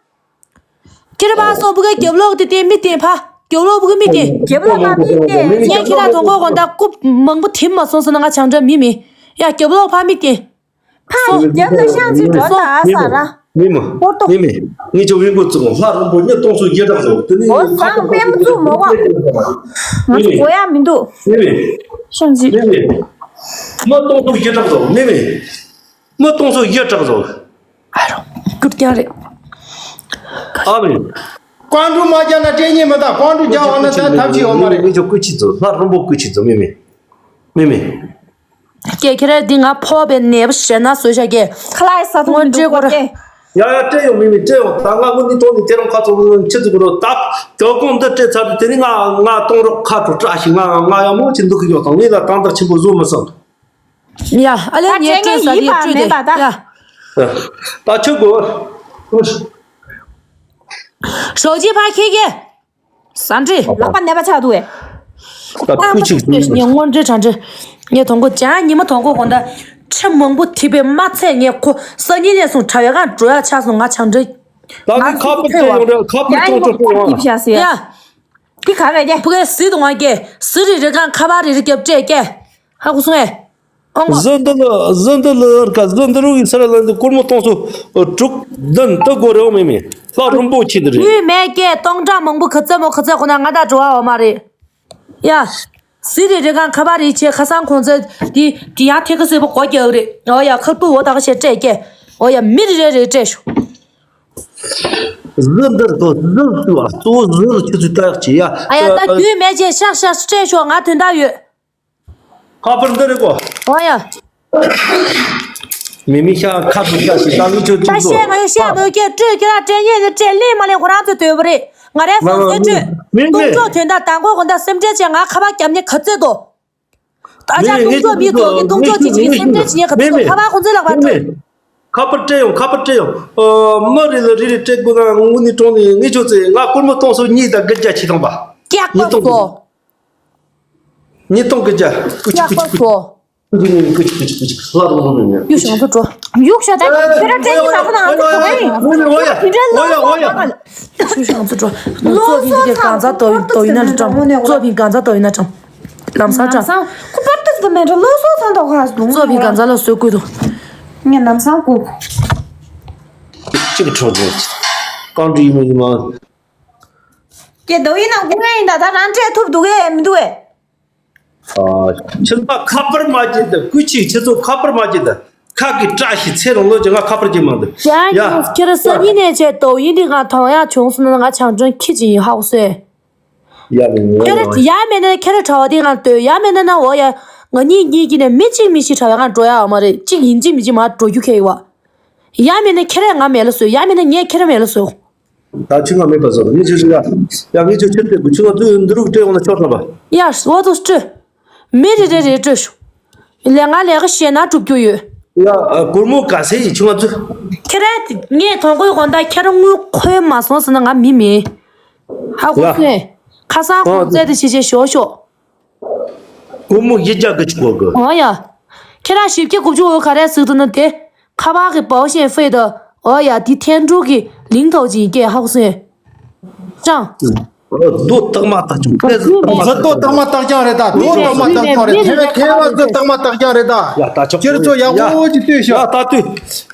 ཁྱེད་རང་ཕར་སོང་བུ་གའི་རྒྱབ་ལོགས་དེ་བསྟན་མི་བསྟན་ཕ། རྒྱབ་ལོགས་བུ་གའི་མི་བསྟན། རྒྱབ་ལོགས་ཕ་མི་བསྟན། ངས་ཁྱེད་རང་དོན་གོ་གོ་ད་རྐུབ་མང་པོ་དེབ་མ་སོང་ཟེར་ན་ང་བྱང་འདྲ་མི་མིན། ཡ་རྒྱབ་ལོགས་ཕ་མི་བསྟན། ཕ་ཡི་རྒྱབ་ལ་ཤང་ཅིག་འགྲོ་ད་ཨ་ས་ར། མི་མ། ཧོར་ཏོ། མི་མི། ངས་ཅོ་བིན་གོ་བཙུགས་ལྷ་རིན་པོ་ཉི་སྟོང་སོ་བརྒྱད་དྲག་སོ་དེ་ནི་ཨོ་ཁ་སང་པོ་པེམ་བཙུགས་མོ་བ། ང་ཚོ་གོ་ཡ་མི་འདུག་མི་མི། ཤང་ཅིག་མི་མི། མི་སྟོང་སོ་བརྒྱད་དྲག་སོ་མི་མི། མི་སྟོང་སོ་བརྒྱད་དྲག་སོ། ཨ་རོ། ཀུར་རྒྱག་རེད། ཨ་མི། ཀོང་ཀྲུ་མ་རྒྱག་ན་སྤྲད་ཉེ་མི་ད་ཀོང་ཀྲུ་རྒྱག་འོང་ན་ད་ཐབས་ཅིག་ཡོང་མ་རེད། ངེད་ཚོ་སྐུ་མཁྱེན་ཚོ་ལྷ་རིན་པོ་སྐུ་མཁྱེན་ཚོ་མི་མི། མི་མི། ཀྱེ་ཁྱེད་རང་འདི་ང་ཕོག་པའི་ནད་པ་ཞེ་ན་བཟོས་བཞག་གེ། ཁ་ལག་ས་ཐོག་མི་འདུག་གོ་རེ། ཡ་ཡ་སྤྲད་ཡོང་མི་མི་སྤྲད་ཡོང་ད་ང་དངོས་གནས་ཐོག་ནས་དེ་རང་ཁ་ཚོ་ཆི་ཚུགས་རོ་ད་དོ་དགོང་འདི་སྤྲད་ཚར་དུས་དེ་ནི་ང་ང་གཏོང་རོགས་ཁ་དྲོ་བཀྲ་ཤིས་ང་ང་ཡ་མོ་ཆི་འདུག་གི་ཡོད་དང་ངེད་ལ་དང་ད་ཆེན་པོ་བཟོ་མི་སྲིད། ཡ། ཨ་ལེ་ད་ངས་སྤྲོད་ས་ཡིན་དེ་པ་སྤྲོད་མེད་པ་ད། དེ་ཡ། ད་ཆོག་གོ། ཞོགས་ཇི་ཕ་ཁེ་ཁེ། ཟ་འདྲི། ལག་པ་ནད་པ་ཆགས་འདུག་གས། ད་ཁུ་ཆིག་ངས་དངོས་འབྲེལ་དྲང་འདྲི། ངས་དང་པོ་ཅང་ཉི་མ་དང་པོ་གོང་ད་ཁྲི་མང་པོ་ཐིབས་པའི་མ་ཚད་ངས་ཁོ་སང་ཉིན་ནས་བཟུང་དྲ་བའི་སྒང་འགྲོ་ཡ་ཆགས་སོང་ང་བྱང་འདྲི། ད་ནི་ཁ་པར་སྤྲད་ཡོང་རེད་ཁ་པར་ཡ་ཡིན་ཐོང་ཆོག་པོ་ཡོང་ཡ། འདི་ག་རེ་རྒྱ། ཕུ་གེ་སི་དང་ང་གེ་སི་རི་རི་གང་ཁ་པར་རི་རི་རྒྱབ་སྤྲད་གེ། ཧ་གོ་སོང་ངས། ཨང་གོ། གཟི་འདི་ལ་གཟི་འདི་ལ་ཀ་གཟི་འདི་རུ་གི་སི་ར་ལ་འདི་སྒོར་མོ་སྟོང་ཚོ་དྲུག་བདུན་ཏི་སྒོར་རེའོ་མེ་མེ་ལྷ་རིན་པོ་ཆེ་འདི་རེད། ཡུས་མེད་ཀྱེ་སྟོང་ཕྲག་མང་པོ་ག་ཚད་མོ་ག་ཚད་ཁོ་ན་ང་ད་འགྲོ་བ་འོ་མ་རེད། ཡ། སི་རི་རི་གང་ཁ་པར་རི་ཆེ་ཁ་སང་ཁོང་ཚོ་འདི་འདི་ཡང་ཐེ་ག་སེ་པོ་གོ་རྒྱག་རེད་ཨོ་ཡ་ཁ་ཏུ་འོ་ད་ག་ཤེ་སྤྲད་ཀྱེ་ཨོ་ཡ་མི་རེ་རེ་རེ་སྤྲད་ཤོག་གཟི་འདིར་དོ་གཟི་ལྟོས་ཨ་གཙོ་བོ་གཟི་ལ་ཆུ་ཚོད་ལྟ་ཡག་བྱེད་ཡ། ཨ་ཡ་ད་རྒྱུས་མེད་ཅེས་ཤག་ཤག་སྤྲད་ཤོག་ང་དོན་དག་ཡོད། ཁ་པར་འདི་རེད་གོ། ཨོ་ཡ། མི་མི་ཤ་ཁ་ཐུག་ཤ་ཞིག་ད་ལུ་ཆོ་ད་ཅིག་བཤད་ང་ཡོད་བཤད་མ་ཡོད་ཀྱེ་སྤྲོད་ཀྱེ་ར་སྤྲད་ཉེ་ནི་སྤྲད་ལེ་མ་ལེ་ཁོ་རང་ཚོ་དོད་པ་རེད་ང་རའི་ཕོན་སེ་སྤྲོད། མི་མི་གཏོང་ཆོག་དོན་དག་དང་གོ་གོ་ད་སེམས་ཁྲལ་བྱས་ང་ཁ་པར་རྒྱབ་ཉེ་ག་ཚོད་དོ། ད་ཆ་མི་མི་གཏོང་ཆོག་མི་གཏོང་གི་གཏོང་ཆོག་ཅིག་ཅིག་སེམས་ཁྲལ་བྱེད་ཉེ་ག་ཚོད་དོ་ཁ་པར་ཁོ་ཚོའི་ལག་པར་སྤྲོད། ཁ་པར་སྤྲད་ཡོང་ཁ་པར་སྤྲད་ཡོང་། ཨོ་མི་རེ་ལ་རེ་རེ་སྤྲད་དགོས་ན་དངུལ་ནི་གྲོང་ནི་ངེད་ཆོ་ཚེ་ང་སྒོར་མོ་སྟོང་སོ་གཉིས་དང་དགུ་བརྒྱ་ཆིག་སྟོང་པ། ཀྱག་པ་སོ། ཉིས་སྟོང་དགུ་བརྒྱ། ཀུ་ཅི་ཀུ་ཅི་ཀུ་ཅི་ཀུ་ཅི་ཀུ་ཅི་ཀུ་ཅི་ཀུ་ཅི་ཀུ་ཅི་ལ་རོ་རོ་མི་མི། ཡུག་ཤོང་ཚོ་འགྲོ། ཡུག་ཤོ་ད་ཁྱོད་ར་སྤྲད་ཀྱི་ལ་ཁོ་ན་ང་ཚོ་ག་བ་ཡིན། ཡུག་ཤོང་ཚོ་འགྲོ། ལོ་སོ་ཚང་ཏོ་ཏོ་ཡིན་ན་ལ་ཀྲང་ཏོ་ཡིན་ན་ལ་ཀྲང་ལམ་སང་ཀྲང་། ཁོ་པར་ཏོ་ཏོ་མེད་འགྲོ་ལོ་སོ་ཚང་ཏོ་ཁ་སུ་ཙོ་བི་གང་ཟ་ལ་སོ་ཀུ་ཏོ། ངས་ལམ་སང་ཀུ། གཅིག་གྲོགས་ཅན། རྐང་གྲུ་ཡིན་མིན་མ། ཀྱེ་དོ་ཡིན་ན་སྒུག་ཡ་ཡིན་ད་ད་རང་འཕྲད་ཐུབ་འདུག་གས་མི་འདུག་གས། ཨ། ཁྱེད་ཚོ་ཁ་པར་མ་བྱེད་ད་སྐུ་མཁྱེན་ཁྱེད་ཚོ་ཁ་པར་མ་བྱེད་ད་ ཁ་གི་བཀྲ་ཤིས་ཚེ་རིང་ལོ་ཅིག་ང་ཁ་པར་གྱིས་མ་འདུག་ཡ། ཡ། ཁྱེད་རང་སང་ཉིན་ནས་བྱས་དོ་ཡིན་འདི་ང་དོ་ཡག་བྱུང་སོང་ན་ང་ཆང་ཅོན་ཁྱི་ཅིག་ཡིན་ཧའོ་སོས། ཡ་ལེ་ངོ་ཁྱེད་རང་ཡ་མེད་ན་ཁྱེད་རང་གྲྭ་བ་འདི་ང་སྡོད་ཡ་མེད་ན་ན་འོ་ཡ། ང་གཉིས་གཉིས་ཀྱི་ནས་མི་གཅིག་མི་ཤི་གྲྭ་བ་ང་འགྲོ་ཡ་མ་རེད། གཅིག་ཡིན་གཅིག་མིན་གཅིག་མ་འགྲོ་རྒྱུ་ཁེལ་ཡོད་བ། ཡ་མེད་ན་ཁྱེད་རང་ང་མེད་ལ་སོས། ཡ་མེད་ན་ངས་ཁྱེད་རང་མེད་ལ་སོས། ད་ཆུ་ང་མེད་པ་བཟོ་ངས་ཆུ་ཞིག་ཡ། ཡ་ངས་ཆུ་ཆུ་སྤྲད་དགོས། ཆུ་ང་དུ་འདི་རུ་སྤྲད་འོང་ན་ཆོག་ལ་བ། ཡ་འོ་དུ་སྤྲོད། མི་རེ་རེ་རེ་སྤྲོད་ཤོག་ལས་ང་ལས་ཀ་བཤད་ན་སྒྲུབ་རྒྱུ་ཡོད། ཡ་ཨ་སྒོར་མོ་ག་ཚད་ཡིན་ཆུང་ང་ཚོ། ཁྱེད་རང་ངས་དོན་དག་གོ་ད་ཁྱེད་རང་དངུལ་འཁོར་མ་སོང་ཟེར་ན་ང་མི་མེད། ཧ་གོ་ཡ། སོང་། ཁ་སང་ཁོང་ཨ་བཙལ་ཏེ་ཤེས་བྱས་ཞོག་ཤོག་སྒོར་མོ་བཞི་བརྒྱ་གི་ཆུ་གོ་གི། འོ་ཡ། ཁྱེད་རང་བཞི་བརྒྱ་དགུ་བཅུ་འོ་ག་རེ་ཟེར་འདུག་ན་དེ། ཁ་པར་གྱི་保险费དང་འོ་ཡ་དེ་天珠གི་零头钱给ཧ་གོ་སོང་། ཅང་། རྡོ་སྟག་མ་སྟག་ཅུང་ཀླད་ཟུར་སྟག་མ་གཟི་རྡོ་སྟག་མ་སྟག་རྐྱང་རེད་ད། རྡོ་སྟག་མ་སྟག་རྐྱང་རེད། ཐེ་བའི་ཐེ་བ་གཟི་སྟག་མ་སྟག་རྐྱང་རེད་ད། ཡ་ད་ཆོག་ཁྱེད་ཚོ་ཡག་པོ་ཅིག་ལྟོས་ཤོག་ཡ་ད་ལྟོས།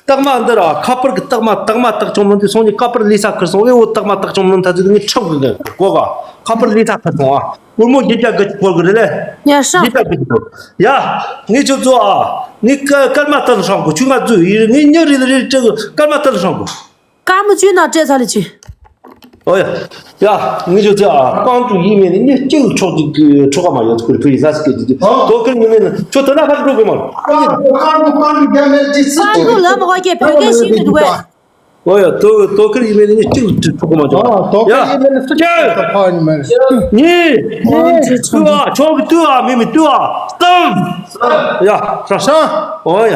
སྟག་མ་འདི་ར་ཁ་པར་གི་སྟག་མ་སྟག་མ་སྟག་ཅུང་མིན་དུས་སོང་ནས་ཁ་པར་ལས་ས་ཁུར་སོང་། ཨེ་འོ་སྟག་མ་སྟག་ཅུང་མིན་ད་ཚོད་ངས་ཁྲབ་གི་གོ་ག་ཁ་པར་ལས་ས་ཁུར་སོང་ཨ། སྒོར་མོ་བརྒྱད་བརྒྱ་གི་ཕོར་གི་རེད་ལེ། ཡ་ཧྲ། བརྒྱད་བརྒྱ་གི་ཕོར། ཡ། ངས་ཁྱོད་ཚོ་ཨ། ངས་སྐར་སྐར་མ་ལྟར་ཧྲང་གོ་ཆུ་ང་ཚོས་ཡིན་ངས་ཉིན་རེ་རེ་སྤྲད་གི་སྐར་མ་ལྟར་ཧྲང་གོ་སྐར་མ་བཅུ་ནང་སྤྲད་ཚར་ལེ་ཆི། ཨོ་ཡ། ཡ། ངས་ཁྱོད་ཚོ་ཨ། རྐང་དྲུག་ཡིན་མིན་ནི་ངས་གཅིག་ཆོག་གི་ཆོག་ག་མ་ཡོད་ཁུར་ཕུ་ཡི་ས་སི་ཀེ་ཏི་ཏི་དོ་ཁུར་ཡིན་མིན་ནི་ཁྱོད་དོ་ན་ཁ་འགྲོ་གི་མ་རེད། རྐང་དྲུག་རྐང་དྲུག་རྒྱ་མེད་ཅི་སི་ཁ་ཐུག་ལ་མ་གོ་ཀྱེ་བོད་སྐད་ཤེས་མི་འདུག་གས། ཨོ་ཡ། དོ་དོ་ཁུར་ཡིན་མིན་ནི་ངས་གཅིག་ཆོག་གི་མ་ཆོག་ཨ། དོ་ཁུར་ཡིན་མིན་ནི་སུ་ཡ། ཆོག་གི་ཕ་ཡིན་མིན། གཉིས། ཏུ་ཨ་ཆོག་གི་ཏུ་ཨ་མི་མི་ཏུ་ཨ་གསུམ། ཡ་ཧྲ་ཧྲ། ཨོ་ཡ།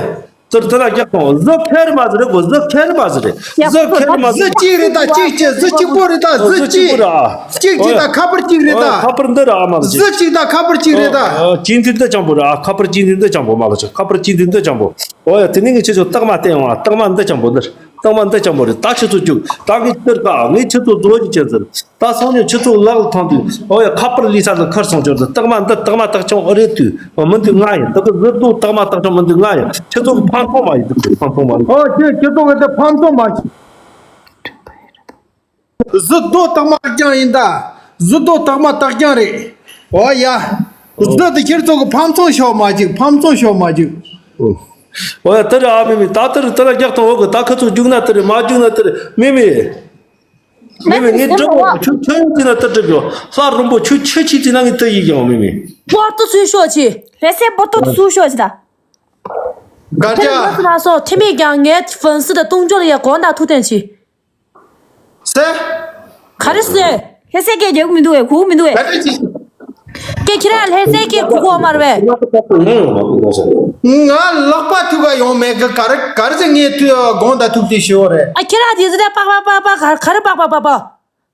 ཏུར་ཏུ་ན་རྒྱག་ཐོང་གཟི་ཁེར་མ་ཟི་རེད་གོ་གཟི་ཁེར་མ་ཟི་རེད། གཟི་ཁེར་མ་ཟི། གཟི་གཅིག་རེད་ད། གཅིག་གཅིག་གཟི་གཅིག་པོ་རེད་ད། གཟི་གཅིག་གཅིག་ར། གཅིག་གཅིག་ད་ཁ་པར་གཅིག་རེད་ད། ཁ་པར་འདི་ར་ཨ་མ་ཟི། གཟི་གཅིག་ད་ཁ་པར་གཅིག་རེད་ད། ཨོ་ཨོ་གཅིག་འདི་འདི་ཅང་པོ་ར། ཁ་པར་གཅིག་འདི་འདི་ཅང་པོ་མ་ལ་ཆ། ཁ་པར་གཅིག་འདི་འདི་ཅང་པོ། ཨོ་ཡ། དེ་ནས་ངས་ཁྱེད་ཚོ་རྟགས་མ་བསྟན་ཡོང་ཨ། རྟགས་མ་འདི་ཅང་པོ་འདི། རྟགས་མ་འདི་ཅང་པོ་རེད། ད་ཁྱེད་ཚོ་རྒྱུགས། ད་ངས་ཁྱེད་ཀ་ངས་ཁྱེད་ཚོ་བཟོ་རྒྱུ་བྱེད་ཟེར། ད་སང་ཉིན་ཁྱེད་ཚོ་ལག་ལ་ཐོང་དུས་ཨོ་ཡ་ཁ་པར་ལི་ས་ལ་ཁར་སོང་ཅོར་ཟེར། རྟགས་མ་འདི་རྟགས་མ་རྟགས་ཅང་ཨོ་རེད་དུས་ཨོ་མི་འདུག་ང་ཡིན། ད་གི་གཟི་རྡོ་རྟགས་མ་རྟགས་ཅང་མི་འདུག་ང་ཡིན། ཁྱེད་ཚོ་གི་ཕམ་ཚོང་མ་ཡིན་འདུག་ཕམ་ཚོང་མ་རེད། ཨོ་ཁྱེད་ཁྱེད་ཚོ་གི་འདི་ཕམ་ཚོང་མ་ཡིན། གཟི་རྡོ་རྟགས་མ་རྟགས་ཅང་ཡིན་ད། གཟི་རྡོ་རྟགས་མ་རྟགས་ཅང་རེད། ཨོ་ཡ། གཟི་དེ་ཁྱེད་ཚོ་གི་ཕམ་ཚོང་ཤོག་མ་བཅུག་ཕམ་ཚོང་ཤོག་མ་བཅུག་ཨོ་ཡ། དེ་རེད་ཨ་མི་མི། ད་དེ་རེད་དེ་ར་རྒྱག་ཐོང་འོ་གི། ད་ཁ་ཚུགས་རྒྱུག་ན་དེ་རེད། མ་རྒྱུག་ན་དེ་རེད། མི་མི། མི་མི། ངས་འགྲིག་གོ་ཆུ་ཆུ་ཡོང་དེ་ན་དེ་འགྲིག་གོ་ལྷ་རིན་པོ་ཆུ་ཆུ་ཆི་དེ་ན་ངས་དེ་ཡིག་ཡང་མི་མི། པོ་ཏོ་ཚུལ་ཤོག་ཆི། ལྷ་སའི་པོ་ཏོ་ཚུལ་ཤོག་ཆི་ད། གར་ཐེམ་ཡ། ལོ་སི་ལ་སོ་ཐེ་མིག་ཀྱང་ངའི་ཧྥན་སི་དང་ཏུང་ཅོ་ལ་ཡ་གོ་ན་ཐུག་ཐེན་ཆི། སེ། ག་རེ་སེ། ལྷ་སའི་སྐད་རྒྱག་གི་མི་འདུག་གས། གོ་གི་མི་འདུག་གས། ག་རེ་ཅི། སྐད་ཁྱེད་རང་ལྷ་སའི་སྐད་གོ་གོ་མ་རེད་པས། ང་ལག་པ་ཐུག་ག་ཡོང་མེད་གི། ག་རེ་ག་རེ་ཟེར། ངས་ཐུག་དགོང་དག་ཐུག་དུས་ཞུ་བ་རེད། ཨ་ཁྱེད་རང་དེ་ཟེར་ཏེ་པག་པག་པག་པག་ག་རེ་པག་པག་པག་པག་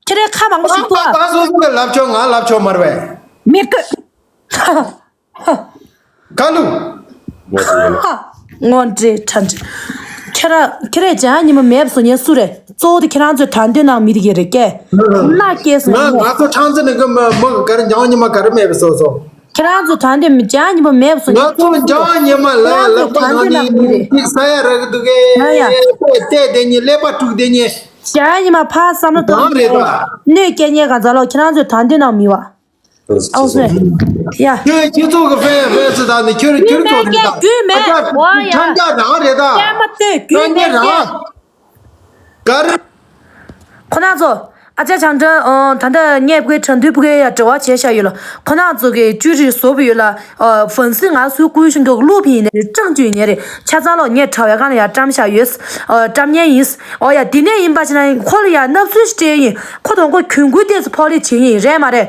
ཁྱེད་རང་ཁ་མང་པོ་ཞིག་ཐུག་ཨ། པག་པག་སོ་སོ་གི་ལབ་ཆོག་ང་ལབ་ཆོག་མ་རེད་པས། མི་དགོས། ག་ལུ། ཧ། དངོས་འབྲེལ་ཁྲ་འབྲེལ། ཁྱེད་རང་ཁྱེད་རང་ཅང་ཉི་མ་མེད་པ་བཟོ་ཉན་སུ་རེད། གཙོ་བོ་དེ་ཁྱེད་རང་ཚོའི་དྲན་འདོད་ནང་མི་དེ་གས་རེད་སྐད། ན་སྐད་སོང་ང་ཉན། ང་ཚོ་ཁྲང་ཙེ་ནས་གི་མི་མི་ག་རེ་ཅང་ཉི་མ་ག་རེ་མེད་པ་བཟོ་སོང་། ཁྱེད་རང་ཚོ་དྲན་འདོད་མི་ཅང་ཉི་མ་མེད་པ་བཟོ་ང་ཉན་ཚོ་སུ་ཅང་ཉི་མ་ལ་ཁྱེད་རང་ལག་པ་ཚོའི་དྲན་ནང་འདོད་ནང་ནས་མི་རེད། ཏིག་ས་ཡ་ར་གི་འདུག་གས། ཡ་ཡ། བལྟས་བསྡད་ཉན་ཀླད་པ་དཀྲུགས་བསྡད་ཉན། ཅང་ཉི་མ་ཕར་བསམ་བློ་གཏོང་གི་མེད་པ། གང་རེད་ད། གནོད་སྐྱེལ་ཉན་གང་ཟག་ལོ་ཁྱེད་རང་ཚོའི་དྲན་འདོད་ནང་མི་བ། ཨའོ་སེ། ཡ། ཁྱོད་ཁྱོད་ཚོ་གི་ཧྥན་ཧྥན་སི་དང་ནི་ཁྱོད་ཁྱོད་ཚོ་རེད་ད། རྒྱུས་མེད། ཨ་ཅག་འོ་ཡ། ཁྲང་ཅག་རང་རེད་ད། སྐྱ་མ་ལྟོས་རྒྱུས་མེད། ཁྲང་ཅག་རང་། གར། ཁོ་ན་ཚོ། ཨ་ཅག་ཆང་ཁྲ་ཨོ་ད་ལྟ་ངས་བུ་གའི་ཁྲ་འདུལ་བུ་གའི་ཡ་འབྲེལ་བ་བྱས་བཞག་ཡོད་ལ། ཁོ་ན་ཚོ་གི་བཅུ་རིགས་བཟོ་བུ་ཡོད་ལ། ཧྥན་སི་ང་སུའི་སྐུའི་ཤང་གི་གློག་ཕིན་ཡིན་ནི་ཀྲང་ཅུས་ཉེ་རེད། ཆ་ཚང་ལོག་ངས་གྲྭ་བའི་སྒང་ལ་ཡ་བཀྲམ་བཞག་ཡོད། ཨོ་བཀྲམ་ཉན་ཡིན། ཨོ་ཡ་དེ་ནས་ཡིན་པ་ཅི་ན་ཁོ་ལ་ཡ་སྣབས་སུལ་སྤྲད་ཡིན། ཁོ་དང་ཁོ་གྱོན་གོས་ཏོག་ཙམ་ཕོག་ལེ་བྱེད་ཡིན་རེད་མ་རེད།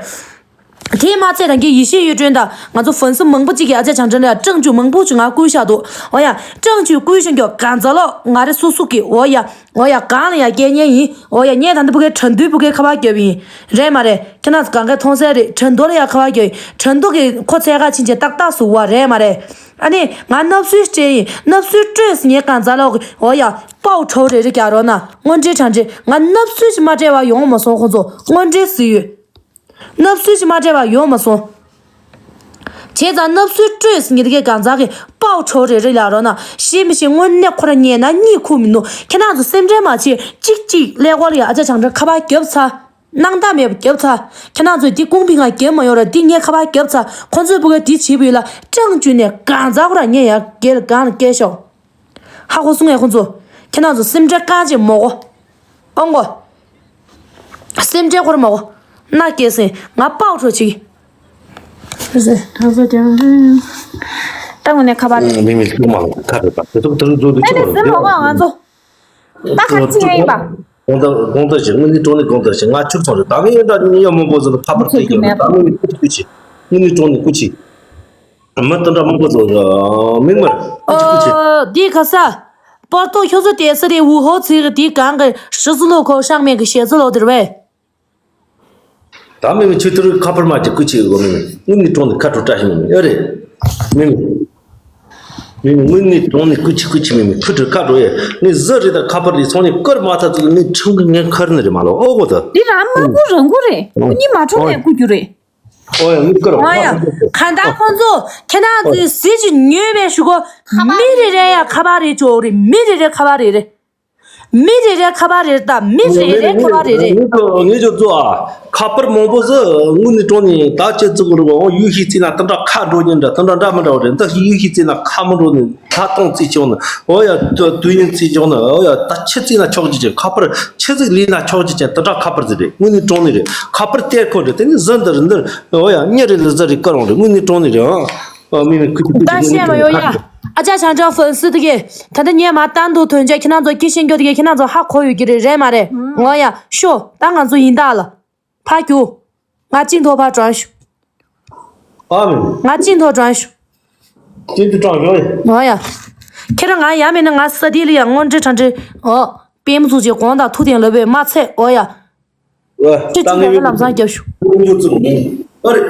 དེས་མ་ཚད་རང་གི་ཡེ་ཤེས་གཡུ་སྒྲོན་དང་ང་ཚོ་ཧྥན་སི་མང་པོ་ཅིག་གིས་ཨ་ཅག་ཆང་ཁྲ་ལ་ཀྲང་ཅུས་མང་པོ་ཅིག་ང་བསྐུར་བཞག་འདུག་ཨོ་ཡ། ཀྲང་ཅུས་བསྐུར་བཞིན་གྱི་གང་ཚ་ལོག་ང་རེ་སུ་སུ་གི་ཨོ་ཡ། ཨོ་ཡ་གང་ལ་ཡ་སྐད་ཉན་ཡིན། ཨོ་ཡ་ངས་ད་ལྟ་བུ་གའི་ཁྲ་འདུལ་བུ་གའི་ཁ་པར་རྒྱབ་ཡིན། རེད་མ་རེད། ཁྱེད་རང་ཚོ་གང་གའི་མཐོང་གསལ་རེད། ཁྲ་འདུལ་ལ་ཡ་ཁ་པར་རྒྱབ་ཡིན། ཁྲ་འདུལ་གི་ཁོ་འཚོལ་ག་ཕྱིན་བྱས་ཏག་ཏག་བཟོ་བ་རེད་མ་རེད། ཨ་ནི་ང་སྣབས་སུལ་སྤྲད་ཡིན། སྣབས་སུལ་སྤྲོད་ཟེར་ངས་གང་ཚ་ལོག་གི་ཨོ་ཡ་པའོ་ཁྲའོ་རེ་རེ་རྒྱག་རོགས་གནང་། དངོས་འབྲེལ་དྲང་འབྲེལ་ང་སྣབས་སུལ་ཞིག་མ་སྤྲད་པ་ཡོང་མ་སོང་ཁོ་ཚོ་དངོས་འབྲེལ་ཟེར་ཡོད། སྣབས་སུལ་ཞིག་མ་སྤྲད་པ་ཡོང་མ་སོང་། བྱས་ཙང་སྣབས་སུལ་སྤྲོད་ཟེར་ངེད་ཀྱི་གང་ཟག་གི་པའོ་ཁྲའོ་རེ་རེ་ལ་རོགས་གནང་། ཤེས་མི་ཤེས་དངོས་གནས་ཁོ་ར་ཉན་ན་གཉིད་ཁུག་མི་འདུག་ཁྱེད་རང་ཚོ་སེམས་ཁྲལ་མ་བྱེད། གཅིག་གཅིག་ཀླད་ཀོར་ལ་ཡ་ཨ་ཅག་ཆང་ཁྲ་ཁ་པར་རྒྱབ་ཚར། སྣང་དག་མེད་པ་རྒྱབ་ཚར། ཁྱེད་རང་ཚོས་འདི་ཀུང་ཕིང་ང་རྒྱབ་མ་ཡོང་ར་འདི་ངས་ཁ་པར་རྒྱབ་ཚར། ཁོ་ཚོས་བུ་ག་འདི་བྱེད་བུ་ཡོད་ལ་ཀྲང་ཅུས་ནས་གང་ཟག་ཁོ་ར་ཉན་ཡ་རྒྱལ་གང་ལ་སྐད་ཤོག་ཧ་གོ་སོང་ངས་ཁོང་ཚོ། ཁྱེད་རང་ཚོ་སེམས་ཁྲལ་གང་ཅིག་མ་གོ། ཨོང་གོ། སེམས་ཁྲལ་ཁོར་མ་གོ། མནའ་སྐྱེལ་སེ་ང་པགས་འཕྲོ་ཅིག་ད་དངོས་གནས་ཁ་པར་རེད། མི་མི་ལ་མ་ཁ་རེད་པ། དེ་ཚོ་དེ་ཚོ་འཛུལ་དུ་ཨེ་ཆུག་ནས་ཟིན་མ་གོ་ང་ཚོ། ད་ག་ཅི་ཡིན་པ། དགོང་དག་དགོང་དག་ཞིག་དངོས་གནས་དྲང་གནས་དགོང་དག་ཞིག་ང་ཁྱུག་སོང་རེད། ད་ངས་འདྲ་ཉིན་ཡོད་མང་པོ་ཟིན་ཕ་པར་ཚིག་ཡོད་རེད། ད་དངོས་གནས་སྐུ་མཁྱེན་སྐུ་མཁྱེན། དངོས་གནས་དྲང་གནས་སྐུ་མཁྱེན། མི་དེ་འདྲ་མང་པོ་ཚོ་མིག་དམར་སྐུ་མཁྱེན་སྐུ་མཁྱེན། ཨོ། འདི་ག་ས། པར་ཏོ་ཁྱོད་ཚོ་དེ་ས་རེད། ཝུ་ཧོ་ཚིག་དེ་གང་གི་ཧྲི་ཙི་ལོ་ཁོ་ཤང་མེད་གི་ཞེ་ཙི་ལོ་དེར་བས། ད་མི་མི་ཆུ་ཐུར་ཁ་པར་མ་ཅིག་སྐུ་མཁྱེན་གོ། མི་མི་དངོས་གནས་དྲང་གནས་ཁ་དྲོ་བཀྲ་ཤིས། མི་མི་ཨེ་རེད། མི་མི། མི་མི་དངོས་གནས་དྲང་གནས་སྐུ་མཁྱེན་སྐུ་མཁྱེན། མི་མི་ཁུ་ཐུར་ཁ་དྲོ་ཡེ། ངས་ཟི་རེད་ད་ཁ་པར་རེད་སོང་ནས་བསྐུར་མ་ཐག་ཚུགས་ངས་ཁྲིམས་ཀྱི་ངས་ཁར་ནི་རེད་མ་ལོ། ཨོ་གོ་ད། འདི་རང་མ་སྐུ་རང་སྐུ་རེད། སྐུ་ཉིད་མ་འཕྲོད་ནས་སྐུ་རྒྱུ་རེད། ཨོ་ཡ་ངས་བསྐུར་ཨོ་ཡ། གང་ལྟར་ཁོང་ཚོ་ཁྱེད་རང་ཚོའི་ཟི་ཅིག་ཉོས་པའི་ཞུ་གོ། མི་རེ་རེ་ཡ་ཁ་པར་རེ་ཅོ་རེ། མི་རེ་རེ་ཁ་པར་རེ་རེ། མི་རེ་རེ་ཁ་པར་རེ་རེ་ད་མི་རེ་རེ་ཁ་པར་རེ་རེ། ངས་ཚོ་ངས་ཚོ་ཚོ་ཨ་ཁ་པར་མང་པོ་ཟི་དངོས་གནས་དྲང་གནས་ད་ཅི་ཙི་གོ་རུ་གོ་ཡུལ་ཤིག་རྩིས་ན་དེ་འདྲ་ཁ་འགྲོ་ཉིན་འདྲ་དེ་འདྲ་འདྲ་མི་འདྲ་བ་རེད། འདི་ཡུལ་ཤིག་རྩིས་ན་ཁ་མི་འགྲོ་ནི་ད་གཏོང་རྩིས་ཆོག་ནི། ཨོ་ཡ་དུ་དུས་ཡུན་རྩིས་ཆོག་ནི། ཨོ་ཡ་ད་ཆི་རྩིས་ན་ཆོག་ཅི་ཅི་ཁ་པར་ཆི་ཟིག་ལས་ན་ཆོག་ཅི་ཅི་དེ་འདྲ་ཁ་པར་ཟི་རེད། དངོས་གནས་དྲང་གནས་རེད། ཁ་པར་སྟེར་ཁོ་རེད། དེ་ནི་ཟི་འདི་རེད་འདིར། ཨོ་ཡ་ཉེ་རེ་ལ་ཟི་རེད་བསྐུར་འོང་རེད། དངོས་གནས་དྲང་གནས་རེད། ཨ་ཨ་མི་མི་ཁུ་ཁུ་ཁུ་ད་ཁུ་བཤད་མ་ཡོང་ཡ། ཨ་ཅག་བྱང་ཁྲ་ཧྥུན་སི་དེ་གས་ད་ལྟ་ཉེ་མ་བཏང་འདུག་དོན་ཆ་ཁྱེད་རང་ཚོ་ཁྱི་ཤེས་རྒྱུ་དེ་གས་ཁྱེད་རང་ཚོ་ཧ་གོ་ཡོད་ཀྱི་རེད། རེད་མ་རེད། ཨོ་ཡ་ཤོ་ད་ང་ཚོ་ཡིན་ད་ལ། ཕ་རྒྱུ། ང་གཅིག་ཐོག་ཕར་དྲངས་ཤོག་ཨ་མི། ང་གཅིག་ཐོག་དྲངས་ཤོག་གཅིག་ཏུ་དྲངས་ཤོག་ཨེ། ཨོ་ཡ། ཁྱེད་རང་ང་ཡ་མེད་ན་ང་ས་དེ་ལ་ཡ་དངོས་འབྲེལ་དྲ་འབྲེལ། ཨོ། དཔེ་མི་ཚུགས་ཀྱི་གོང་དང་ཐུག་དེང་ལ་བས་མ་ཚད། ཨོ་ཡ། ཨ་ཁྱེད་ཅིག་ལ་ལམ་སང་རྒྱབ་ཤོག་ཨ་རེ།